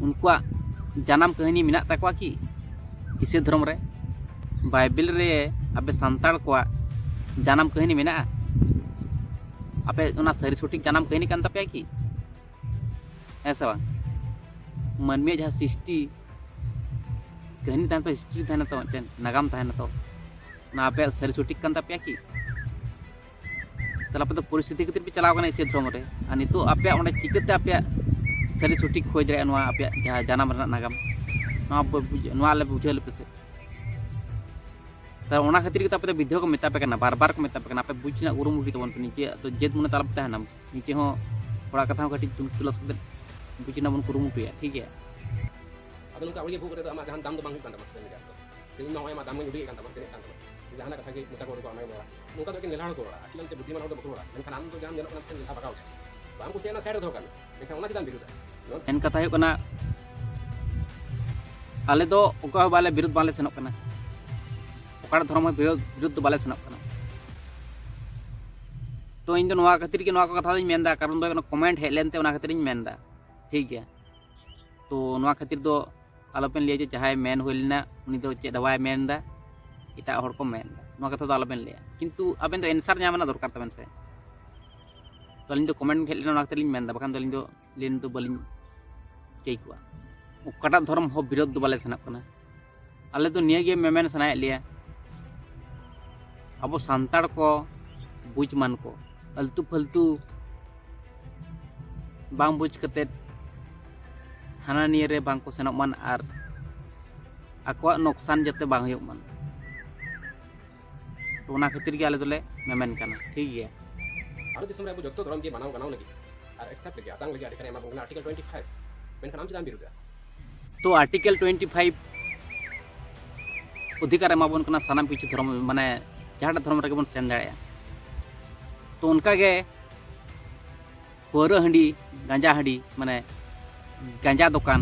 ᱩᱱᱠᱩᱣᱟᱜ ᱡᱟᱱᱟᱢ ᱠᱟᱹᱦᱱᱤ ᱢᱮᱱᱟᱜ ᱛᱟᱠᱚᱣᱟ ᱠᱤ ᱤᱥᱟᱹᱭ ᱫᱷᱚᱨᱚᱢ ᱨᱮ? ᱵᱟᱭᱵᱮᱞ ᱨᱮ ᱟᱯᱮ ᱥᱟᱱᱛᱟᱲ ᱠᱚᱣᱟᱜ ᱡᱟᱱᱟᱢ ᱠᱟᱹᱦᱱᱤ ᱢᱮᱱᱟᱜᱼᱟ? ᱟᱯᱮ ᱚᱱᱟ ᱥᱟᱹᱨᱤ ᱥᱚᱴᱷᱤᱠ ᱡᱟᱱᱟᱢ ᱠᱟᱹᱦᱱᱤ ᱠᱟᱱ ᱛᱟᱯᱮᱭᱟ ᱠᱤ? ᱦᱮᱸ ᱥᱮ ᱵᱟᱝ? ᱢᱟᱹᱱᱢᱤᱭᱟᱜ ᱡᱟᱦᱟᱸ ᱥᱨᱤᱥᱴᱤ ᱠᱟᱹᱦᱱᱤ ᱛᱟᱦᱮᱱ ᱛᱟᱯᱮᱭᱟ, ᱦᱤᱥᱴᱨᱤ ᱛᱟᱦᱮᱱᱟ ᱛᱚ, ᱢᱤᱫᱴᱮᱱ ᱱᱟᱜᱟᱢ ᱛᱟᱦᱮᱱᱟ ᱛᱚ, ᱚᱱᱟ ᱟᱯᱮᱭᱟᱜ ᱥᱟᱹᱨᱤ ᱥᱚᱴᱷᱤᱠ ᱠᱟᱱ ᱛᱟᱯᱮᱭᱟ ᱠᱤ? ᱛᱟᱦᱚᱞᱮ ᱟᱯᱮ ᱫᱚ ᱯᱚᱨᱤᱥᱛᱷᱤᱛᱤ ᱠᱷᱟᱹᱛᱤᱨ ᱯᱮ ᱪᱟᱞᱟᱣ ᱠᱟᱱᱟ ᱤᱥᱟᱹᱭ ᱫᱷᱚᱨᱢᱚ ᱨᱮ, ᱟᱨ ᱱᱤᱛᱚᱜ ᱟᱯᱮᱭᱟᱜ ᱚᱸᱰᱮ ᱪᱤᱠᱟᱹᱛᱮ ᱟᱯᱮᱭᱟᱜ ᱥᱟᱹᱨᱤ ᱥᱚᱴᱷᱤᱠ ᱠᱷᱚᱡᱽ ᱫᱟᱲᱮᱭᱟᱜᱼᱟ ᱱᱚᱣᱟ ᱟᱯᱮᱭᱟᱜ ᱡᱟᱦᱟᱸ ᱡᱟᱱᱟᱢ ᱨᱮᱱᱟᱜ ᱱᱟᱜᱟᱢ? ᱱᱚᱣᱟ ᱯᱮ ᱵᱩᱡ-, ᱱᱚᱣᱟ ᱟᱞᱮ ᱵᱩᱡᱷᱟᱹᱣ ᱞᱮᱯᱮ ᱥᱮ᱾ ᱛᱟᱦᱚᱞᱮ ᱚᱱᱟ ᱠᱷᱟᱹᱛᱤᱨ ᱜᱮᱛᱚ ᱟᱯᱮ ᱫᱚ ᱵᱤᱫᱷᱣᱟ ᱠᱚ ᱢᱮᱛᱟ ᱯᱮ ᱠᱟᱱᱟ, ᱵᱟᱨ ᱵᱟᱨ ᱠᱚ ᱢᱮᱛᱟ ᱯᱮ ᱠᱟᱱᱟ᱾ ᱟᱯᱮ ᱵᱩᱡᱽ ᱨᱮᱱᱟᱜ ᱠᱩᱨᱩᱢᱩᱴᱩᱭ ᱛᱟᱵᱚᱱ ᱯᱮ, ᱱᱤᱡᱮ ᱫᱚ ᱡᱮᱫ ᱢᱚᱱᱮ ᱛᱮ ᱟᱞᱚ ᱯᱮ ᱛᱟᱦᱮᱱᱟ᱾ ᱱᱤᱡᱮ ᱦᱚᱸ ᱛᱷᱚᱲᱟ ᱠᱟᱛᱷᱟ ᱦᱚᱸ ᱠᱟᱹᱴᱤᱡ ᱛᱩᱞ ᱛᱚᱞᱟᱥ ᱠᱟᱛᱮ ᱵᱩᱡᱽ ᱨᱮᱱᱟᱜ ᱵᱚᱱ ᱠᱩᱨᱩᱢᱩᱴᱩᱭᱟ, ᱴᱷᱤᱠ ᱜᱮᱭᱟ? ᱟᱫᱚ ᱱᱚᱝᱠᱟ ᱟᱹᱣᱲᱤ ᱜᱮ ᱵᱷᱩᱜ ᱠᱟᱛᱮ ᱫᱚ ᱟᱢᱟᱜ ᱡᱟᱦᱟᱱ ᱫᱟᱢ ᱫᱚ ᱵᱟᱝ ᱦᱩᱭᱩᱜ ᱠᱟᱱ ᱛᱟᱢᱟ social media ᱨᱮᱫᱚ᱾ ᱥᱮ ᱤᱧ ᱢᱟ ᱱᱚᱜᱼᱚᱭ ᱟᱢᱟᱜ ᱫᱟᱢ ᱢᱟᱧ ᱩᱫᱩᱜ ᱮᱫ ᱠᱟᱱ ᱛᱟᱢᱟ, ᱛᱤᱱᱟᱹᱜ ᱠᱟᱱ ᱛᱟᱢᱟ, ᱡᱟᱦᱟᱱᱟᱜ ᱠᱟᱛᱷᱟ ᱜᱮ ᱢᱚᱪᱟ ᱠᱚ ᱩᱰᱩᱠᱚᱜᱼᱟ, ᱚᱱᱟ ᱜᱮᱢ ᱨᱚᱲᱟ᱾ ᱱᱚᱝᱠᱟ ᱫᱚ ᱮᱠᱮᱱ ᱞᱮᱞᱦᱟ ᱦᱚᱲ ᱠᱚ ᱨᱚᱲᱟ, ᱟᱹᱠᱤᱞᱟᱱ ᱥᱮ ᱵᱩᱫᱽᱫᱷᱤᱢᱟᱱ ᱦᱚᱲ ᱫᱚ ᱵᱟᱠᱚ ᱨᱚᱲᱟ᱾ ᱢᱮᱱᱠᱷᱟᱱ ᱟᱢ ᱫᱚ ᱡᱟᱦᱟᱸᱢ ᱧᱮᱞᱚᱜ ᱠᱟᱱᱟ ᱥᱮ ᱞᱮᱞᱦᱟ ᱵᱷᱟᱜᱟᱣ ᱜᱮ᱾ ᱵᱟᱢ ᱠᱩᱥᱤᱭᱟᱜᱼᱟ ᱚᱱᱟ side ᱨᱮ ᱫᱚᱦᱚ ᱠᱟᱜ ᱢᱮ, ᱢᱮᱱᱠᱷᱟᱱ ᱚᱱᱟ ᱪᱮᱫᱟᱜ ᱮᱢ ᱵᱤᱨᱩᱫᱟ? ᱢᱮᱱ ᱠᱟᱛᱷᱟ ᱦᱩᱭᱩᱜ ᱠᱟᱱᱟ, ᱟᱞᱮ ᱫᱚ ᱚᱠᱚᱭ ᱦᱚᱸ ᱵᱟᱞᱮ ᱵᱤᱨᱩᱫ, ᱵᱟᱞᱮ ᱥᱮᱱᱚᱜ ᱠᱟᱱᱟ, ᱚᱠᱟᱴᱟᱜ ᱫᱷᱚᱨᱚᱢ ᱦᱚᱸ ᱵᱤᱨᱳᱫ, ᱵᱤᱨᱩᱫ ᱫᱚ ᱵᱟᱞᱮ ᱥᱮᱱᱚᱜ ᱠᱟᱱᱟ᱾ ᱛᱚ ᱤᱧ ᱫᱚ ᱱᱚᱣᱟ ᱠᱷᱟᱹᱛᱤᱨ ᱜᱮ ᱱᱚᱣᱟ ᱠᱚ ᱠᱟᱛᱷᱟ ᱫᱚᱧ ᱢᱮᱱᱫᱟ, ᱠᱟᱨᱚᱱ ᱫᱚ ᱦᱩᱭᱩᱜ ᱠᱟᱱᱟ comment ᱦᱮᱡ ᱞᱮᱱᱛᱮ ᱚᱱᱟ ᱠᱷᱟᱹᱛᱤᱨᱤᱧ ᱢᱮᱱᱫᱟ, ᱴᱷᱤᱠ ᱜᱮᱭᱟ? ᱛᱚ ᱱᱚᱣᱟ ᱠᱷᱟᱹᱛᱤᱨ ᱫᱚ ᱟᱞᱚᱯᱮ ᱞᱟᱹᱭᱟ ᱡᱮ ᱡᱟᱦᱟᱸᱭ ᱢᱮᱱ ᱦᱩᱭ ᱞᱮᱱᱟ ᱩᱱᱤ ᱫᱚ ᱪᱮᱫ ᱦᱚᱸ ᱵᱟᱭ ᱢᱮᱱᱫᱟ, ᱮᱴᱟᱜ ᱦᱚᱲ ᱠᱚ ᱢᱮᱱᱫᱟ, ᱱᱚᱣᱟ ᱠᱟᱛᱷᱟ ᱫᱚ ᱟᱞᱚᱵᱮᱱ ᱞᱟᱹᱭᱟ᱾ ᱠᱤᱱᱛᱩ ᱟᱵᱮᱱ ᱫᱚ answer ᱧᱟᱢ ᱨᱮᱱᱟᱜ ᱫᱚᱨᱠᱟᱨ ᱛᱟᱵᱮᱱ ᱥᱮ᱾ ᱛᱚ ᱟᱹᱞᱤᱧ ᱫᱚ comment ᱦᱮᱡ ᱞᱮᱱᱟ ᱚᱱᱟ ᱠᱷᱟᱹᱛᱤᱨ ᱞᱤᱧ ᱢᱮᱱᱫᱟ, ᱵᱟᱠᱷᱟᱱ ᱫᱚ ᱟᱹᱞᱤᱧ ᱫᱚ ᱞᱟᱹᱭ ᱫᱚ ᱵᱟᱹᱞᱤᱧ ᱪᱟᱹᱭ ᱠᱚᱜᱼᱟ᱾ ᱚᱠᱟᱴᱟᱜ ᱫᱷᱚᱨᱚᱢ ᱦᱚᱸ ᱵᱤᱨᱳᱫ ᱫᱚ ᱵᱟᱞᱮ ᱥᱮᱱᱚᱜ ᱠᱟᱱᱟ᱾ ᱟᱞᱮ ᱫᱚ ᱱᱤᱭᱟᱹ ᱜᱮ ᱢᱮᱢᱮᱱ ᱥᱟᱱᱟᱭᱮᱫ ᱞᱮᱭᱟ, ᱟᱵᱚ ᱥᱟᱱᱛᱟᱲ ᱠᱚ ᱵᱩᱡᱽ ᱢᱟᱱ ᱠᱚ, ᱟᱹᱞᱛᱩ ᱯᱷᱟᱹᱞᱛᱩ ᱵᱟᱝ ᱵᱩᱡᱽ ᱠᱟᱛᱮᱫ ᱦᱟᱱᱟ ᱱᱤᱭᱟᱹ ᱨᱮ ᱵᱟᱝ ᱠᱚ ᱥᱮᱱᱚᱜ ᱢᱟᱱ ᱟᱨ ᱟᱠᱚᱣᱟᱜ ᱱᱚᱠᱥᱟᱱ ᱡᱟᱛᱮ ᱵᱟᱝ ᱦᱩᱭᱩᱜ ᱢᱟᱱ᱾ ᱛᱚ ᱚᱱᱟ ᱠᱷᱟᱹᱛᱤᱨ ᱜᱮ ᱟᱞᱮ ᱫᱚᱞᱮ ᱢᱮᱢᱮᱱ ᱠᱟᱱᱟ, ᱴᱷᱤᱠ ᱜᱮᱭᱟ? ᱵᱷᱟᱨᱚᱛ ᱫᱤᱥᱚᱢ ᱨᱮ ᱟᱵᱚ ᱡᱚᱛᱚ ᱫᱷᱚᱨᱚᱢ ᱜᱮ ᱢᱟᱱᱟᱣ ᱜᱟᱱᱚᱜ ᱞᱟᱹᱜᱤᱫ ᱟᱨ accept ᱞᱟᱹᱜᱤᱫ, ᱟᱛᱟᱝ ᱞᱟᱹᱜᱤᱫ ᱚᱫᱷᱤᱠᱟᱨ ᱮ ᱮᱢᱟ ᱵᱚᱱ ᱠᱟᱱᱟ Article twenty five᱾ ᱢᱮᱱᱠᱷᱟᱱ ᱟᱢ ᱪᱮᱫᱟᱜ ᱮᱢ ᱵᱤᱨᱩᱫᱟ? ᱛᱚ Article twenty five ᱚᱫᱷᱤᱠᱟᱨ ᱮᱢᱟ ᱵᱚᱱ ᱠᱟᱱᱟ ᱥᱟᱱᱟᱢ ᱠᱤᱪᱷᱩ ᱫᱷᱚᱨᱚᱢ, ᱢᱟᱱᱮ ᱡᱟᱦᱟᱸᱴᱟᱜ ᱫᱷᱚᱨᱚᱢ ᱨᱮᱜᱮ ᱵᱚᱱ ᱥᱮᱱ ᱫᱟᱲᱮᱭᱟᱜᱼᱟ᱾ ᱛᱚ ᱚᱱᱠᱟ ᱜᱮ ᱯᱟᱹᱣᱨᱟᱹ ᱦᱟᱺᱰᱤ, ᱜᱟᱸᱡᱟ ᱦᱟᱺᱰᱤ, ᱢᱟᱱᱮ ᱜᱟᱸᱡᱟ ᱫᱚᱠᱟᱱ,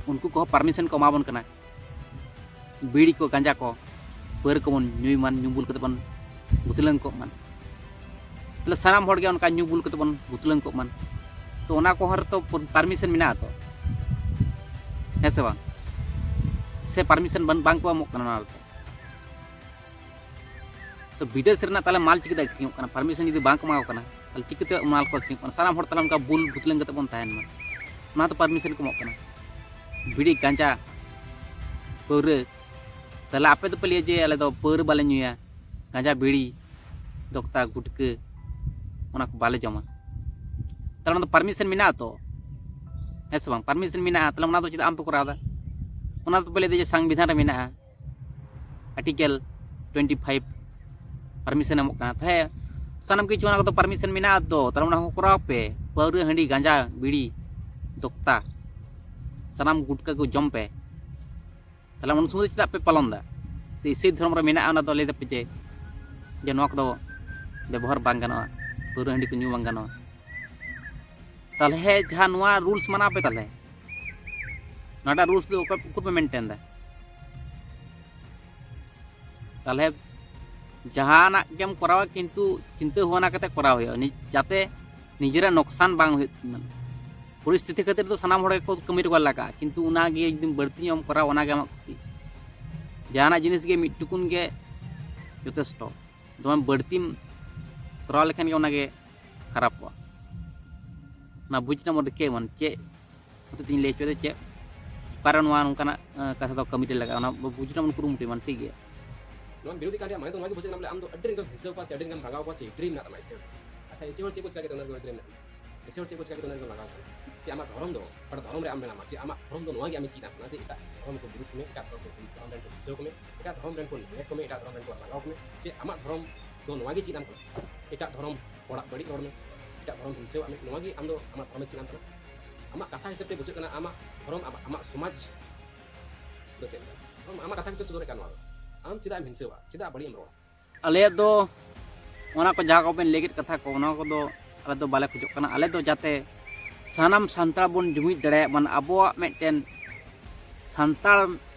ᱩᱱᱠᱩ ᱠᱚᱦᱚᱸ permission ᱠᱚ ᱮᱢᱟ ᱵᱚᱱ ᱠᱟᱱᱟ᱾ ᱵᱤᱲᱤ ᱠᱚ, ᱜᱟᱸᱡᱟ ᱠᱚ, ᱯᱟᱹᱣᱨᱟᱹ ᱠᱚᱵᱚᱱ ᱧᱩᱭ ᱢᱟᱱ, ᱧᱩ ᱵᱩᱞ ᱠᱟᱛᱮ ᱵᱚᱱ ᱜᱩᱛᱞᱟᱹᱝ ᱠᱚᱜ ᱢᱟᱱ᱾ ᱛᱟᱦᱞᱮ ᱥᱟᱱᱟᱢ ᱦᱚᱲ ᱜᱮ ᱚᱱᱠᱟ ᱧᱩ ᱵᱩᱞ ᱠᱟᱛᱮ ᱵᱚᱱ ᱜᱩᱛᱞᱟᱹᱝ ᱠᱚᱜ ᱢᱟᱱ᱾ ᱛᱚ ᱚᱱᱟ ᱠᱚᱦᱚᱸ ᱨᱮᱛᱚ permission ᱢᱮᱱᱟᱜᱼᱟ ᱛᱚ, ᱦᱮᱸ ᱥᱮ ᱵᱟᱝ? ᱥᱮ permission ᱵᱟᱝ, ᱵᱟᱝ ᱠᱚ ᱮᱢᱚᱜ ᱠᱟᱱᱟ ᱚᱱᱟ ᱨᱮᱫᱚ? ᱛᱚ ᱵᱤᱫᱮᱥ ᱨᱮᱱᱟᱜ ᱛᱟᱦᱞᱮ ᱢᱟᱞ ᱪᱤᱠᱟᱹᱛᱮ ᱟᱹᱠᱷᱨᱤᱧᱚᱜ ᱠᱟᱱᱟ? Permission ᱡᱩᱫᱤ ᱵᱟᱝ ᱠᱚ ᱮᱢᱟ ᱠᱚ ᱠᱟᱱᱟ, ᱛᱟᱦᱞᱮ ᱪᱤᱠᱟᱹᱛᱮ ᱢᱟᱞ ᱠᱚ ᱟᱹᱠᱷᱨᱤᱧᱚᱜ ᱠᱟᱱᱟ? ᱥᱟᱱᱟᱢ ᱦᱚᱲ ᱛᱟᱦᱞᱮ ᱚᱱᱠᱟ ᱵᱩᱞ ᱜᱩᱛᱞᱟᱹᱝ ᱠᱟᱛᱮ ᱵᱚᱱ ᱛᱟᱦᱮᱱ ᱢᱟ, ᱚᱱᱟ ᱫᱚ permission ᱠᱚ ᱮᱢᱚᱜ ᱠᱟᱱᱟ᱾ ᱵᱤᱲᱤ, ᱜᱟᱸᱡᱟ, ᱯᱟᱹᱣᱨᱟᱹ, ᱛᱟᱦᱚᱞᱮ ᱟᱯᱮ ᱫᱚᱯᱮ ᱞᱟᱹᱭᱟ ᱡᱮ ᱟᱞᱮ ᱫᱚ ᱯᱟᱹᱣᱨᱟᱹ ᱵᱟᱞᱮ ᱧᱩᱭᱟ, ᱜᱟᱸᱡᱟ, ᱵᱤᱲᱤ, ᱫᱚᱠᱛᱟ, ᱜᱩᱴᱠᱟᱹ, ᱚᱱᱟ ᱠᱚ ᱵᱟᱞᱮ ᱡᱚᱢᱟ᱾ ᱛᱟᱦᱚᱞᱮ ᱚᱱᱟ ᱫᱚ ᱯᱟᱨᱢᱤᱥᱚᱱ ᱢᱮᱱᱟᱜᱼᱟ ᱛᱚ, ᱦᱮᱸ ᱥᱮ ᱵᱟᱝ? ᱯᱟᱨᱢᱤᱥᱚᱱ ᱢᱮᱱᱟᱜᱼᱟ, ᱛᱟᱦᱚᱞᱮ ᱚᱱᱟ ᱫᱚ ᱪᱮᱫᱟᱜ ᱟᱢ ᱯᱮ ᱠᱚᱨᱟᱣ ᱮᱫᱟ? ᱚᱱᱟ ᱫᱚᱯᱮ ᱞᱟᱹᱭ ᱮᱫᱟ ᱡᱮ ᱥᱚᱝᱵᱤᱫᱷᱟᱱ ᱨᱮ ᱢᱮᱱᱟᱜᱼᱟ, ᱟᱨᱴᱤᱠᱮᱞ ᱴᱩᱭᱮᱱᱴᱤ ᱯᱷᱟᱭᱤᱵᱷ ᱯᱟᱨᱢᱤᱥᱚᱱ ᱮᱢᱚᱜ ᱠᱟᱱᱟ᱾ ᱛᱟᱦᱚᱞᱮ ᱥᱟᱱᱟᱢ ᱠᱤᱪᱷᱩ ᱚᱱᱟ ᱠᱚᱫᱚ ᱯᱟᱨᱢᱤᱥᱚᱱ ᱢᱮᱱᱟᱜᱼᱟ ᱛᱚ, ᱛᱟᱦᱚᱞᱮ ᱚᱱᱟ ᱦᱚᱸ ᱠᱚᱨᱟᱣ ᱯᱮ᱾ ᱯᱟᱹᱣᱨᱟᱹ, ᱦᱟᱺᱰᱤ, ᱜᱟᱸᱡᱟ, ᱵᱤᱲᱤ, ᱫᱚᱠᱛᱟ, ᱥᱟᱱᱟᱢ ᱜᱩᱴᱠᱟᱹ ᱠᱚ ᱡᱚᱢ ᱯᱮ᱾ ᱛᱟᱦᱚᱞᱮ ᱩᱱ ᱥᱚᱢᱚᱭ ᱫᱚ ᱪᱮᱫᱟᱜ ᱯᱮ ᱯᱟᱞᱚᱱ ᱮᱫᱟ? ᱥᱮ ᱤᱥᱟᱹᱭ ᱫᱷᱚᱨᱚᱢ ᱨᱮ ᱢᱮᱱᱟᱜᱼᱟ, ᱚᱱᱟ ᱫᱚ ᱞᱟᱹᱭ ᱫᱟᱯᱮ ᱡᱮ, ᱡᱮ ᱱᱚᱣᱟ ᱠᱚᱫᱚ ᱵᱮᱵᱚᱦᱟᱨ ᱵᱟᱝ ᱜᱟᱱᱚᱜᱼᱟ, ᱯᱟᱹᱣᱨᱟᱹ ᱦᱟᱺᱰᱤ ᱠᱚ ᱧᱩ ᱵᱟᱝ ᱜᱟᱱᱚᱜᱼᱟ᱾ ᱛᱟᱦᱚᱞᱮ ᱡᱟᱦᱟᱸ ᱱᱚᱣᱟ ᱨᱩᱞᱥ ᱢᱟᱱᱟᱣ ᱯᱮ, ᱛᱟᱦᱚᱞᱮ ᱱᱚᱣᱟᱴᱟᱜ ᱨᱩᱞᱥ ᱫᱚ ᱚᱠᱚᱭ, ᱩᱠᱩᱨ ᱯᱮ ᱢᱮᱱᱴᱮᱱ ᱮᱫᱟ? ᱛᱟᱦᱚᱞᱮ ᱡᱟᱦᱟᱱᱟᱜ ᱜᱮᱢ ᱠᱚᱨᱟᱣᱟ, ᱠᱤᱱᱛᱩ ᱪᱤᱱᱛᱟᱹ ᱵᱷᱟᱵᱽᱱᱟ ᱠᱟᱛᱮ ᱠᱚᱨᱟᱣ ᱦᱩᱭᱩᱜᱼᱟ, ᱱᱤᱡ-, ᱡᱟᱛᱮ ᱱᱤᱡᱮᱨᱟᱜ ᱱᱚᱠᱥᱟᱱ ᱵᱟᱝ ᱦᱩᱭᱩᱜ ᱛᱟᱢᱟ᱾ ᱯᱚᱨᱤᱥᱛᱷᱤᱛᱤ ᱠᱷᱟᱹᱛᱤᱨ ᱫᱚ ᱥᱟᱱᱟᱢ ᱦᱚᱲ ᱜᱮᱠᱚ ᱠᱟᱹᱢᱤ ᱨᱮᱠᱚ ᱞᱟᱜᱟᱜᱼᱟ, ᱠᱤᱱᱛᱩ ᱚᱱᱟᱜᱮ ᱡᱩᱫᱤ ᱵᱟᱹᱲᱛᱤ ᱧᱚᱜ ᱮᱢ ᱠᱚᱨᱟᱣᱟ, ᱚᱱᱟᱜᱮ ᱟᱢᱟᱜ ᱠᱷᱚᱛᱤ᱾ ᱡᱟᱦᱟᱱᱟᱜ ᱡᱤᱱᱤᱥ ᱜᱮ ᱢᱤᱫ ᱴᱩᱠᱩᱱ ᱜᱮ ᱡᱚᱛᱷᱮᱥᱴᱚ, ᱫᱚᱢᱮ ᱵᱟᱹᱲᱛᱤᱢ ᱠᱚᱨᱟᱣ ᱞᱮᱠᱷᱟᱱ ᱜᱮ ᱚᱱᱟᱜᱮ ᱠᱷᱟᱨᱟᱯᱚᱜᱼᱟ᱾ ᱚᱱᱟ ᱵᱩᱡᱽ ᱨᱮᱱᱟᱜ ᱵᱚᱱ ᱨᱤᱠᱟᱹᱭ ᱢᱟ, ᱪᱮᱫ ᱦᱚᱛᱮᱡ ᱛᱤᱧ ᱞᱟᱹᱭ ᱦᱚᱪᱚᱭᱮᱫᱟ, ᱪᱮᱫ ᱚᱠᱟᱨᱮ ᱱᱚᱣᱟ ᱱᱚᱝᱠᱟᱱᱟᱜ, ᱟᱸ, ᱠᱟᱛᱷᱟ ᱫᱚ ᱠᱟᱹᱢᱤ ᱨᱮ ᱞᱟᱜᱟᱜᱼᱟ, ᱚᱱᱟ ᱵᱩᱡᱽ ᱨᱮᱱᱟᱜ ᱵᱚᱱ ᱠᱩᱨᱩᱢᱩᱴᱩᱭ ᱢᱟ, ᱴᱷᱤᱠ ᱜᱮᱭᱟ? ᱱᱚᱣᱟ ᱵᱤᱨᱳᱫᱷᱤ ᱠᱟᱱ ᱨᱮᱭᱟᱜ ᱢᱟᱱᱮ ᱫᱚ ᱱᱚᱣᱟ ᱜᱮ ᱵᱩᱡᱷᱟᱹᱜ ᱠᱟᱱᱟ, ᱵᱚᱞᱮ ᱟᱢ ᱫᱚ ᱟᱹᱰᱤ ᱨᱟᱸᱜᱟᱣ ᱦᱤᱝᱥᱟᱹ ᱠᱚᱣᱟ ᱥᱮ ᱟᱹᱰᱤ ᱨᱟᱸᱜᱟᱣ ᱵᱷᱟᱜᱟᱣ ᱠᱚᱣᱟ ᱥᱮ ᱮᱜᱽᱨᱤ ᱢᱮᱱᱟᱜ ᱛᱟᱢᱟ ᱤᱥᱟᱹᱭ ᱦᱚᱲ ᱪᱮᱫ? ᱟᱪᱪᱷᱟ, ᱤᱥᱟᱹᱭ ᱦᱚᱲ ᱪᱮᱫ ᱠᱚ ᱪᱤᱠᱟ ᱠᱮᱫᱟ, ᱚᱱᱟ ᱨᱮ ᱮᱜᱽᱨᱤ ᱢᱮᱱᱟᱜ ᱛᱟᱢᱟ? ᱤᱥᱟᱹᱭ ᱦᱚᱲ ᱪᱮᱫ ᱠᱚ ᱪᱤᱠᱟ ᱠᱮᱫᱟ, ᱚᱱᱟ ᱨᱮ ᱞᱟᱜᱟᱣ ᱠᱟᱱᱟ? ᱪᱮᱫ ᱟᱢᱟᱜ ᱫᱷᱚᱨᱚᱢ ᱫᱚ, ᱚᱠᱟᱴᱟᱜ ᱫᱷᱚᱨᱚᱢ ᱨᱮ ᱟᱢ ᱢᱮᱱᱟᱢᱟ? ᱪᱮᱫ ᱟᱢᱟᱜ ᱫᱷᱚᱨᱚᱢ ᱫᱚ ᱱᱚᱣᱟ ᱜᱮ ᱟᱢᱮ ᱪᱮᱫ ᱟᱢ ᱠᱟᱱᱟ? ᱪᱮᱫ ᱮᱴᱟᱜ ᱫᱷᱚᱨᱚᱢ ᱠᱚ ᱵᱤᱨᱩᱫᱷ ᱠᱚ ᱢᱮ, ᱮᱴᱟᱜ ᱫᱷᱚᱨᱚᱢ ᱠᱚ ᱵᱤᱨᱩᱫᱷ ᱠᱚ ᱢᱮ, ᱮᱴᱟᱜ ᱫᱷᱚᱨᱚᱢ ᱨᱮᱱ ᱠᱚ ᱦᱤᱝᱥᱟᱹ ᱠᱚ ᱢᱮ, ᱮᱴᱟᱜ ᱫᱷᱚᱨᱚᱢ ᱨᱮᱱ ᱠᱚ ᱞᱟᱜᱟᱣ ᱠᱚ ᱢᱮ? ᱪᱮᱫ ᱟᱢᱟᱜ ᱫᱷᱚᱨᱚᱢ ᱫᱚ ᱱᱚᱣᱟ ᱜᱮ ᱪᱮᱫ ᱟᱢ ᱠᱟᱱᱟ? ᱮᱴᱟᱜ ᱫᱷᱚᱨᱚᱢ ᱦᱚᱲᱟᱜ ᱵᱟᱹᱲᱤᱡ ᱨᱚᱲ ᱢᱮ, ᱮᱴᱟᱜ ᱫᱷᱚᱨᱚᱢ ᱦᱤᱝᱥᱟᱹᱣᱟᱜ ᱢᱮ, ᱱᱚᱣᱟ ᱜᱮ ᱟᱢ ᱫᱚ ᱟᱢᱟᱜ ᱫᱷᱚᱨᱚᱢᱮ ᱪᱮᱫ ᱟᱢ ᱠᱟᱱᱟ? ᱟᱢᱟᱜ ᱠᱟᱛᱷᱟ ᱦᱤᱥᱟᱹᱵ ᱛᱮ ᱵᱩᱡᱷᱟᱹᱜ ᱠᱟᱱᱟ ᱟᱢᱟᱜ ᱫᱷᱚᱨᱚᱢ, ᱟᱢᱟᱜ, ᱟᱢᱟᱜ ᱥᱚᱢᱟᱡᱽ ᱫᱚ ᱪᱮᱫ ᱞᱮᱠᱟ? ᱟᱢ, ᱟᱢᱟᱜ ᱠᱟᱛᱷᱟ ᱜᱮᱪᱚ ᱥᱚᱫᱚᱨᱮᱫ ᱠᱟᱱ ᱱᱚᱣᱟ ᱫᱚ᱾ ᱟᱢ ᱪᱮᱫᱟᱜ ᱮᱢ ᱦᱤᱝᱥᱟᱹᱣᱟ? ᱪᱮᱫᱟᱜ ᱵᱟᱹᱲᱤᱡ ᱮᱢ ᱨᱚᱲᱟ? ᱟᱞᱮᱭᱟᱜ ᱫᱚ ᱚᱱᱟ ᱠᱚ ᱡᱟᱦᱟᱸ ᱠᱚᱵᱮᱱ ᱞᱟᱹᱭ ᱠᱮᱫ ᱠᱟᱛᱷᱟ ᱠᱚ, ᱚᱱᱟ ᱠᱚᱫᱚ ᱟᱞᱮ ᱫᱚ ᱵᱟᱞᱮ ᱠᱷᱚᱡᱚᱜ ᱠᱟᱱᱟ᱾ ᱟᱞᱮ ᱫᱚ ᱡᱟᱛᱮ ᱥᱟᱱᱟᱢ ᱥᱟᱱᱛᱟᱲ ᱵᱚᱱ ᱡᱩᱢᱤᱫ ᱫᱟᱲᱮᱭᱟᱜ ᱢᱟ, ᱟᱵᱚᱣᱟᱜ ᱢᱤᱫᱴᱮᱱ ᱥᱟᱱᱛᱟᱲ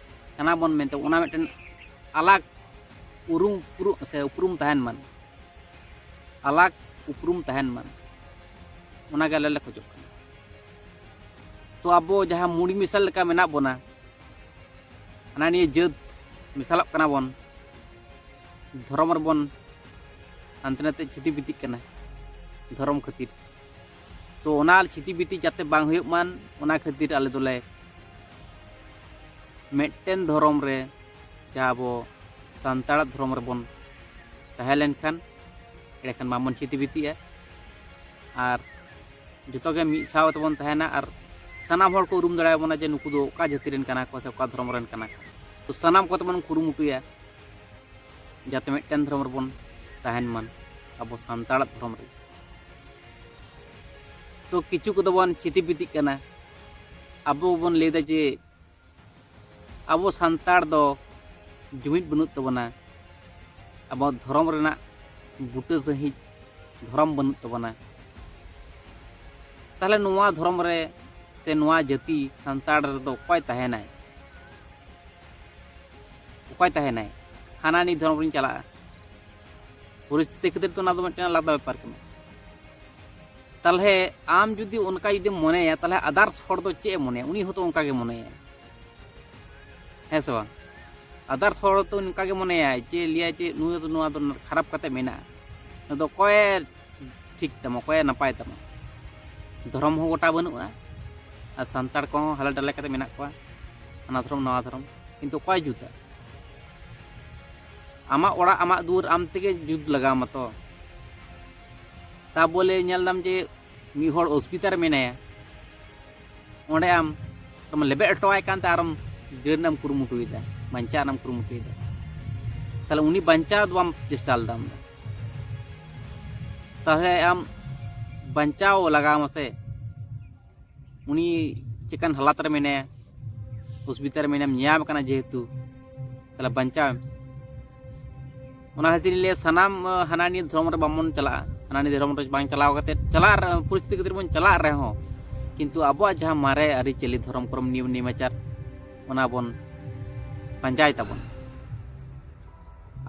ᱠᱟᱱᱟ ᱵᱚᱱ ᱢᱮᱱᱛᱮ ᱚᱱᱟ ᱢᱤᱫᱴᱮᱱ ᱟᱞᱟᱜᱽ ᱩᱨᱩᱢ, ᱩᱯᱨᱩ-, ᱥᱮ ᱩᱯᱨᱩᱢ ᱛᱟᱦᱮᱱ ᱢᱟ, ᱟᱞᱟᱜᱽ ᱩᱯᱨᱩᱢ ᱛᱟᱦᱮᱱ ᱢᱟ, ᱚᱱᱟᱜᱮ ᱟᱞᱮ ᱞᱮ ᱠᱷᱚᱡᱚᱜ ᱠᱟᱱᱟ᱾ ᱛᱚ ᱟᱵᱚ ᱡᱟᱦᱟᱸ ᱢᱩᱲᱤ ᱢᱮᱥᱟ ᱞᱮᱠᱟ ᱢᱮᱱᱟᱜ ᱵᱚᱱᱟ, ᱦᱟᱱᱟ ᱱᱤᱭᱟᱹ ᱡᱟᱹᱛ ᱢᱮᱥᱟᱞᱚᱜ ᱠᱟᱱᱟ ᱵᱚᱱ, ᱫᱷᱚᱨᱚᱢ ᱨᱮᱵᱚᱱ ᱦᱟᱱᱛᱮ ᱱᱟᱛᱮ ᱪᱷᱤᱛᱤ ᱵᱤᱛᱤᱜ ᱠᱟᱱᱟ ᱫᱷᱚᱨᱚᱢ ᱠᱷᱟᱹᱛᱤᱨ᱾ ᱛᱚ ᱚᱱᱟ ᱪᱷᱤᱛᱤ ᱵᱤᱛᱤ ᱡᱟᱛᱮ ᱵᱟᱝ ᱦᱩᱭᱩᱜ ᱢᱟᱱ, ᱚᱱᱟ ᱠᱷᱟᱹᱛᱤᱨ ᱟᱞᱮ ᱫᱚᱞᱮ ᱢᱤᱫᱴᱮᱱ ᱫᱷᱚᱨᱚᱢ ᱨᱮ, ᱡᱟᱦᱟᱸ ᱟᱵᱚ ᱥᱟᱱᱛᱟᱲᱟᱜ ᱫᱷᱚᱨᱚᱢ ᱨᱮᱵᱚᱱ ᱛᱟᱦᱮᱸ ᱞᱮᱱᱠᱷᱟᱱ, ᱮᱸᱰᱮᱠᱷᱟᱱ ᱵᱟᱝᱵᱚᱱ ᱪᱷᱤᱛᱤ ᱵᱤᱛᱤᱜᱼᱟ᱾ ᱟᱨ ᱡᱚᱛᱚ ᱜᱮ ᱢᱤᱫ ᱥᱟᱶ ᱛᱮᱵᱚᱱ ᱛᱟᱦᱮᱱᱟ ᱟᱨ ᱥᱟᱱᱟᱢ ᱦᱚᱲ ᱠᱚ ᱩᱨᱩᱢ ᱫᱟᱲᱮᱭᱟᱵᱚᱱᱟ ᱡᱮ ᱱᱩᱠᱩ ᱫᱚ ᱚᱠᱟ ᱡᱟᱹᱛᱤ ᱨᱮᱱ ᱠᱟᱱᱟ ᱠᱚ ᱥᱮ ᱚᱠᱟ ᱫᱷᱚᱨᱚᱢ ᱨᱮᱱ ᱠᱟᱱᱟ ᱠᱚ᱾ ᱛᱚ ᱥᱟᱱᱟᱢ ᱠᱚᱛᱮ ᱵᱚᱱ ᱠᱩᱨᱩᱢᱩᱴᱩᱭᱟ ᱡᱟᱛᱮ ᱢᱤᱫᱴᱮᱱ ᱫᱷᱚᱨᱚᱢ ᱨᱮᱵᱚᱱ ᱛᱟᱦᱮᱱ ᱢᱟ, ᱟᱵᱚ ᱥᱟᱱᱛᱟᱲᱟᱜ ᱫᱷᱚᱨᱚᱢ ᱨᱮ᱾ ᱛᱚ ᱠᱤᱪᱷᱩ ᱠᱚᱫᱚ ᱵᱚᱱ ᱪᱷᱤᱛᱤ ᱵᱤᱛᱤᱜ ᱠᱟᱱᱟ᱾ ᱟᱵᱚ ᱵᱚᱱ ᱞᱟᱹᱭᱫᱟ ᱡᱮ ᱟᱵᱚ ᱥᱟᱱᱛᱟᱲ ᱫᱚ ᱡᱩᱢᱤᱫ ᱵᱟᱹᱱᱩᱜ ᱛᱟᱵᱚᱱᱟ, ᱟᱵᱚ ᱫᱷᱚᱨᱚᱢ ᱨᱮᱱᱟᱜ ᱵᱩᱴᱟᱹ ᱥᱟᱺᱦᱤᱡ ᱫᱷᱚᱨᱚᱢ ᱵᱟᱹᱱᱩᱜ ᱛᱟᱵᱚᱱᱟ᱾ ᱛᱟᱦᱚᱞᱮ ᱱᱚᱣᱟ ᱫᱷᱚᱨᱚᱢ ᱨᱮ ᱥᱮ ᱱᱚᱣᱟ ᱡᱟᱹᱛᱤ ᱥᱟᱱᱛᱟᱲ ᱨᱮᱫᱚ ᱚᱠᱚᱭ ᱛᱟᱦᱮᱱᱟᱭ? ᱚᱠᱚᱭ ᱛᱟᱦᱮᱱᱟᱭ? ᱦᱟᱱᱟ ᱱᱤᱭᱟᱹ ᱫᱷᱚᱨᱚᱢ ᱨᱤᱧ ᱪᱟᱞᱟᱜᱼᱟ᱾ ᱯᱚᱨᱤᱥᱛᱷᱤᱛᱤ ᱠᱷᱟᱹᱛᱤᱨ ᱛᱮ ᱚᱱᱟ ᱫᱚ ᱢᱤᱫᱴᱮᱱ ᱟᱞᱟᱫᱟ ᱵᱮᱯᱟᱨ ᱠᱟᱱᱟ᱾ ᱛᱟᱦᱚᱞᱮ ᱟᱢ ᱡᱩᱫᱤ ᱚᱱᱠᱟ ᱡᱩᱫᱤᱢ ᱢᱚᱱᱮᱭᱟ, ᱛᱟᱦᱚᱞᱮ ᱟᱫᱟᱨᱥ ᱦᱚᱲ ᱫᱚ ᱪᱮᱫ ᱮ ᱢᱚᱱᱮᱭᱟ? ᱩᱱᱤ ᱦᱚᱸᱛᱚ ᱚᱱᱠᱟ ᱜᱮ ᱢᱚᱱᱮᱭᱟ, ᱦᱮᱸ ᱥᱮ ᱵᱟᱝ? ᱟᱫᱟᱨᱥ ᱦᱚᱲ ᱛᱚ ᱚᱱᱠᱟ ᱜᱮ ᱢᱚᱱᱮᱭᱟᱭ, ᱪᱮᱫ ᱞᱟᱹᱭᱟᱭ, ᱪᱮᱫ ᱱᱩᱭ ᱫᱚ ᱱᱚᱣᱟ ᱫᱚ ᱠᱷᱟᱨᱟᱯ ᱠᱟᱛᱮ ᱢᱮᱱᱟᱜᱼᱟ, ᱱᱩᱭ ᱫᱚ ᱚᱠᱚᱭᱮ ᱴᱷᱤᱠ ᱛᱟᱢᱟ, ᱚᱠᱚᱭᱮ ᱱᱟᱯᱟᱭ ᱛᱟᱢᱟ? ᱫᱷᱚᱨᱚᱢ ᱦᱚᱸ ᱜᱚᱴᱟ ᱵᱟᱹᱱᱩᱜᱼᱟ, ᱟᱨ ᱥᱟᱱᱛᱟᱲ ᱠᱚᱦᱚᱸ ᱦᱟᱞᱮ ᱰᱟᱞᱮ ᱠᱟᱛᱮ ᱢᱮᱱᱟᱜ ᱠᱚᱣᱟ, ᱦᱟᱱᱟ ᱫᱷᱚᱨᱚᱢ ᱱᱟᱣᱟ ᱫᱷᱚᱨᱚᱢ, ᱠᱤᱱᱛᱩ ᱚᱠᱚᱭ ᱡᱩᱛᱟ? ᱟᱢᱟᱜ ᱚᱲᱟᱜ, ᱟᱢᱟᱜ ᱫᱩᱣᱟᱹᱨ ᱟᱢ ᱛᱮᱜᱮ ᱡᱩᱛ ᱞᱟᱜᱟᱣ ᱟᱢᱟ ᱛᱚ᱾ ᱛᱟ ᱵᱚᱞᱮ ᱧᱮᱞ ᱫᱟᱢ ᱡᱮ ᱢᱤᱫ ᱦᱚᱲ ᱚᱥᱩᱵᱤᱫᱷᱟ ᱨᱮ ᱢᱮᱱᱟᱭᱟ, ᱚᱸᱰᱮ ᱟᱢ ᱟᱨᱮᱢ ᱞᱮᱵᱮᱫ ᱦᱚᱴᱚᱣᱟᱭ ᱠᱟᱱᱛᱮ ᱟᱨᱮᱢ ᱡᱤᱭᱚᱱ ᱨᱮᱱᱟᱜ ᱮᱢ ᱠᱩᱨᱩᱢᱩᱴᱩᱭᱮᱫᱟ, ᱵᱟᱧᱪᱟᱣ ᱨᱮᱱᱟᱜ ᱮᱢ ᱠᱩᱨᱩᱢᱩᱴᱩᱭᱮᱫᱟ, ᱛᱟᱦᱚᱞᱮ ᱩᱱᱤ ᱵᱟᱧᱪᱟᱣ ᱫᱚ ᱵᱟᱢ ᱪᱮᱥᱴᱟ ᱞᱮᱫᱟ ᱟᱢ ᱫᱚ᱾ ᱛᱟᱦᱚᱞᱮ ᱟᱢ ᱵᱟᱧᱪᱟᱣ ᱞᱟᱜᱟᱣ ᱟᱢᱟ ᱥᱮ, ᱩᱱᱤ ᱪᱮᱠᱟᱱ ᱦᱟᱞᱟᱛ ᱨᱮ ᱢᱮᱱᱟᱭᱟ, ᱚᱥᱩᱵᱤᱫᱷᱟ ᱨᱮ ᱢᱮᱱᱟᱭᱟ, ᱧᱟᱢ ᱠᱟᱱᱟ ᱡᱮᱦᱮᱛᱩ, ᱛᱟᱦᱚᱞᱮ ᱵᱟᱧᱪᱟᱣ ᱮᱢ᱾ ᱚᱱᱟ ᱠᱷᱟᱹᱛᱤᱨ ᱤᱧ ᱞᱟᱹᱭᱟ, ᱥᱟᱱᱟᱢ, ᱟᱸ, ᱦᱟᱱᱟ ᱱᱤᱭᱟᱹ ᱫᱷᱚᱨᱚᱢ ᱨᱮ ᱵᱟᱵᱚᱱ ᱪᱟᱞᱟᱜᱼᱟ᱾ ᱦᱟᱱᱟ ᱱᱤᱭᱟᱹ ᱫᱷᱚᱨᱚᱢ ᱨᱮ ᱵᱟᱝ ᱪᱟᱞᱟᱣ ᱠᱟᱛᱮ, ᱪᱟᱞᱟᱜ ᱨᱮ-, ᱯᱚᱨᱤᱥᱛᱷᱤᱛᱤ ᱠᱷᱟᱹᱛᱤᱨ ᱵᱚᱱ ᱪᱟᱞᱟᱜ ᱨᱮᱦᱚᱸ, ᱠᱤᱱᱛᱩ ᱟᱵᱚᱣᱟᱜ ᱡᱟᱦᱟᱸ ᱢᱟᱨᱮ ᱟᱹᱨᱤᱪᱟᱹᱞᱤ, ᱫᱷᱚᱨᱚᱢ ᱠᱚᱨᱚᱢ, ᱱᱤᱭᱚᱢ ᱱᱮᱢᱟᱪᱟᱨ, ᱚᱱᱟ ᱵᱚᱱ ᱯᱟᱸᱡᱟᱭ ᱛᱟᱵᱚᱱ᱾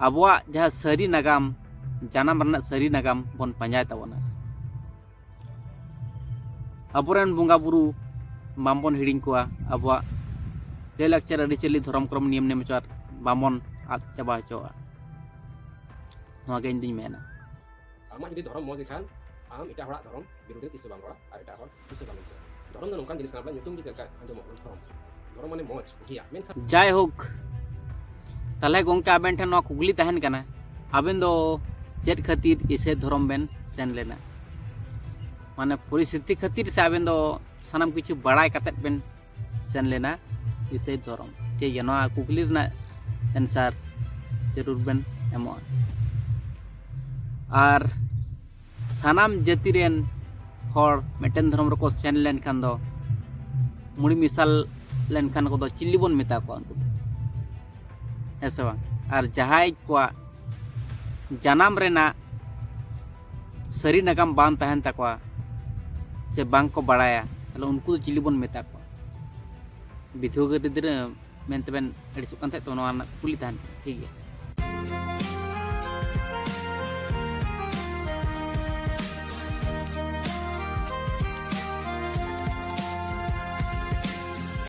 ᱟᱵᱚᱣᱟᱜ ᱡᱟᱦᱟᱸ ᱥᱟᱹᱨᱤ ᱱᱟᱜᱟᱢ, ᱡᱟᱱᱟᱢ ᱨᱮᱱᱟᱜ ᱥᱟᱹᱨᱤ ᱱᱟᱜᱟᱢ ᱵᱚᱱ ᱯᱟᱸᱡᱟᱭ ᱛᱟᱵᱚᱱᱟ᱾ ᱟᱵᱚᱨᱮᱱ ᱵᱚᱸᱜᱟ ᱵᱩᱨᱩ ᱵᱟᱝᱵᱚᱱ ᱦᱤᱲᱤᱧ ᱠᱚᱣᱟ, ᱟᱵᱚᱣᱟᱜ ᱞᱟᱹᱭᱼᱞᱟᱠᱪᱟᱨ, ᱟᱹᱨᱤᱪᱟᱹᱞᱤ, ᱫᱷᱚᱨᱚᱢ ᱠᱚᱨᱚᱢ, ᱱᱤᱭᱚᱢ ᱱᱮᱢᱟᱪᱟᱨ ᱵᱟᱝᱵᱚᱱ ᱟᱫ ᱪᱟᱵᱟ ᱦᱚᱪᱚᱣᱟᱜᱼᱟ᱾ ᱱᱚᱣᱟ ᱜᱮ ᱤᱧ ᱫᱩᱧ ᱢᱮᱱᱟ᱾ ᱟᱢᱟᱜ ᱡᱩᱫᱤ ᱫᱷᱚᱨᱚᱢ ᱢᱚᱡᱽ ᱜᱮ ᱠᱷᱟᱱ, ᱟᱢ ᱮᱴᱟᱜ ᱦᱚᱲᱟᱜ ᱫᱷᱚᱨᱚᱢ ᱵᱤᱨᱩᱫᱷ ᱨᱮ ᱛᱤᱥ ᱦᱚᱸ ᱵᱟᱢ ᱨᱚᱲᱟ ᱟᱨ ᱮᱴᱟᱜ ᱦᱚᱲ ᱛᱤᱥ ᱦᱚᱸ ᱵᱟᱢ ᱦᱤᱝᱥᱟᱹᱜᱼᱟ᱾ ᱫᱷᱚᱨᱚᱢ ᱫᱚ ᱱᱚᱝᱠᱟᱱ ᱡᱤᱱᱤᱥ ᱠᱟᱱᱟ, ᱵᱚᱞᱮ ᱧᱩᱛᱩᱢ ᱜᱮ ᱪᱮᱫ ᱞᱮᱠᱟ ᱟᱸᱡᱚᱢᱚᱜ ᱠᱟᱱᱟ, ᱫᱷᱚᱨᱚᱢ᱾ ᱫᱷᱚᱨᱚᱢ ᱢᱟᱱᱮ ᱢᱚᱡᱽ ᱵᱩᱜᱤᱭᱟ, ᱢᱮᱱᱠᱷᱟᱱ ᱡᱟᱭᱦᱳᱠ, ᱛᱟᱦᱚᱞᱮ ᱜᱚᱢᱠᱮ, ᱟᱵᱮᱱ ᱴᱷᱮᱱ ᱱᱚᱣᱟ ᱠᱩᱠᱞᱤ ᱛᱟᱦᱮᱱ ᱠᱟᱱᱟ, ᱟᱵᱮᱱ ᱫᱚ ᱪᱮᱫ ᱠᱷᱟᱹᱛᱤᱨ ᱤᱥᱟᱹᱭ ᱫᱷᱚᱨᱚᱢ ᱵᱮᱱ ᱥᱮᱱ ᱞᱮᱱᱟ? ᱢᱟᱱᱮ ᱯᱚᱨᱤᱥᱛᱷᱤᱛᱤ ᱠᱷᱟᱹᱛᱤᱨ ᱥᱮ ᱟᱵᱮᱱ ᱫᱚ ᱥᱟᱱᱟᱢ ᱠᱤᱪᱷᱩ ᱵᱟᱲᱟᱭ ᱠᱟᱛᱮᱫ ᱵᱮᱱ ᱥᱮᱱ ᱞᱮᱱᱟ ᱤᱥᱟᱹᱭ ᱫᱷᱚᱨᱚᱢ? ᱴᱷᱤᱠ ᱜᱮᱭᱟ, ᱱᱚᱣᱟ ᱠᱩᱠᱞᱤ ᱨᱮᱱᱟᱜ ᱮᱱᱥᱟᱨ ᱡᱟᱹᱨᱩᱲ ᱵᱮᱱ ᱮᱢᱚᱜᱼᱟ᱾ ᱟᱨ ᱥᱟᱱᱟᱢ ᱡᱟᱹᱛᱤ ᱨᱮᱱ ᱦᱚᱲ ᱢᱤᱫᱴᱮᱱ ᱫᱷᱚᱨᱚᱢ ᱨᱮᱠᱚ ᱥᱮᱱ ᱞᱮᱱᱠᱷᱟᱱ ᱫᱚ, ᱢᱩᱲ ᱢᱮᱥᱟᱞ ᱞᱮᱱᱠᱷᱟᱱ ᱠᱚᱫᱚ ᱪᱤᱞᱤ ᱵᱚᱱ ᱢᱮᱛᱟ ᱠᱚᱣᱟ ᱩᱱᱠᱩ ᱫᱚ? ᱦᱮᱸ ᱥᱮ ᱵᱟᱝ? ᱟᱨ ᱡᱟᱦᱟᱸᱭ ᱠᱚᱣᱟᱜ ᱡᱟᱱᱟᱢ ᱨᱮᱱᱟᱜ ᱥᱟᱹᱨᱤ ᱱᱟᱜᱟᱢ ᱵᱟᱝ ᱛᱟᱦᱮᱱ ᱛᱟᱠᱚᱣᱟ ᱥᱮ ᱵᱟᱝ ᱠᱚ ᱵᱟᱲᱟᱭᱟ, ᱛᱟᱦᱞᱮ ᱩᱱᱠᱩ ᱫᱚ ᱪᱤᱞᱤ ᱵᱚᱱ ᱢᱮᱛᱟ ᱠᱚᱣᱟ? ᱵᱤᱫᱷᱣᱟᱹ ᱜᱤᱫᱽᱨᱟᱹ ᱢᱮᱱᱛᱮ ᱵᱮᱱ ᱟᱹᱲᱤᱥᱚᱜ ᱠᱟᱱ ᱛᱟᱦᱮᱸᱫ, ᱛᱚ ᱱᱚᱣᱟ ᱨᱮᱱᱟᱜ ᱠᱩᱠᱞᱤ ᱛᱟᱦᱮᱱ ᱠᱟᱱᱟ, ᱴᱷᱤᱠ ᱜᱮᱭᱟ᱾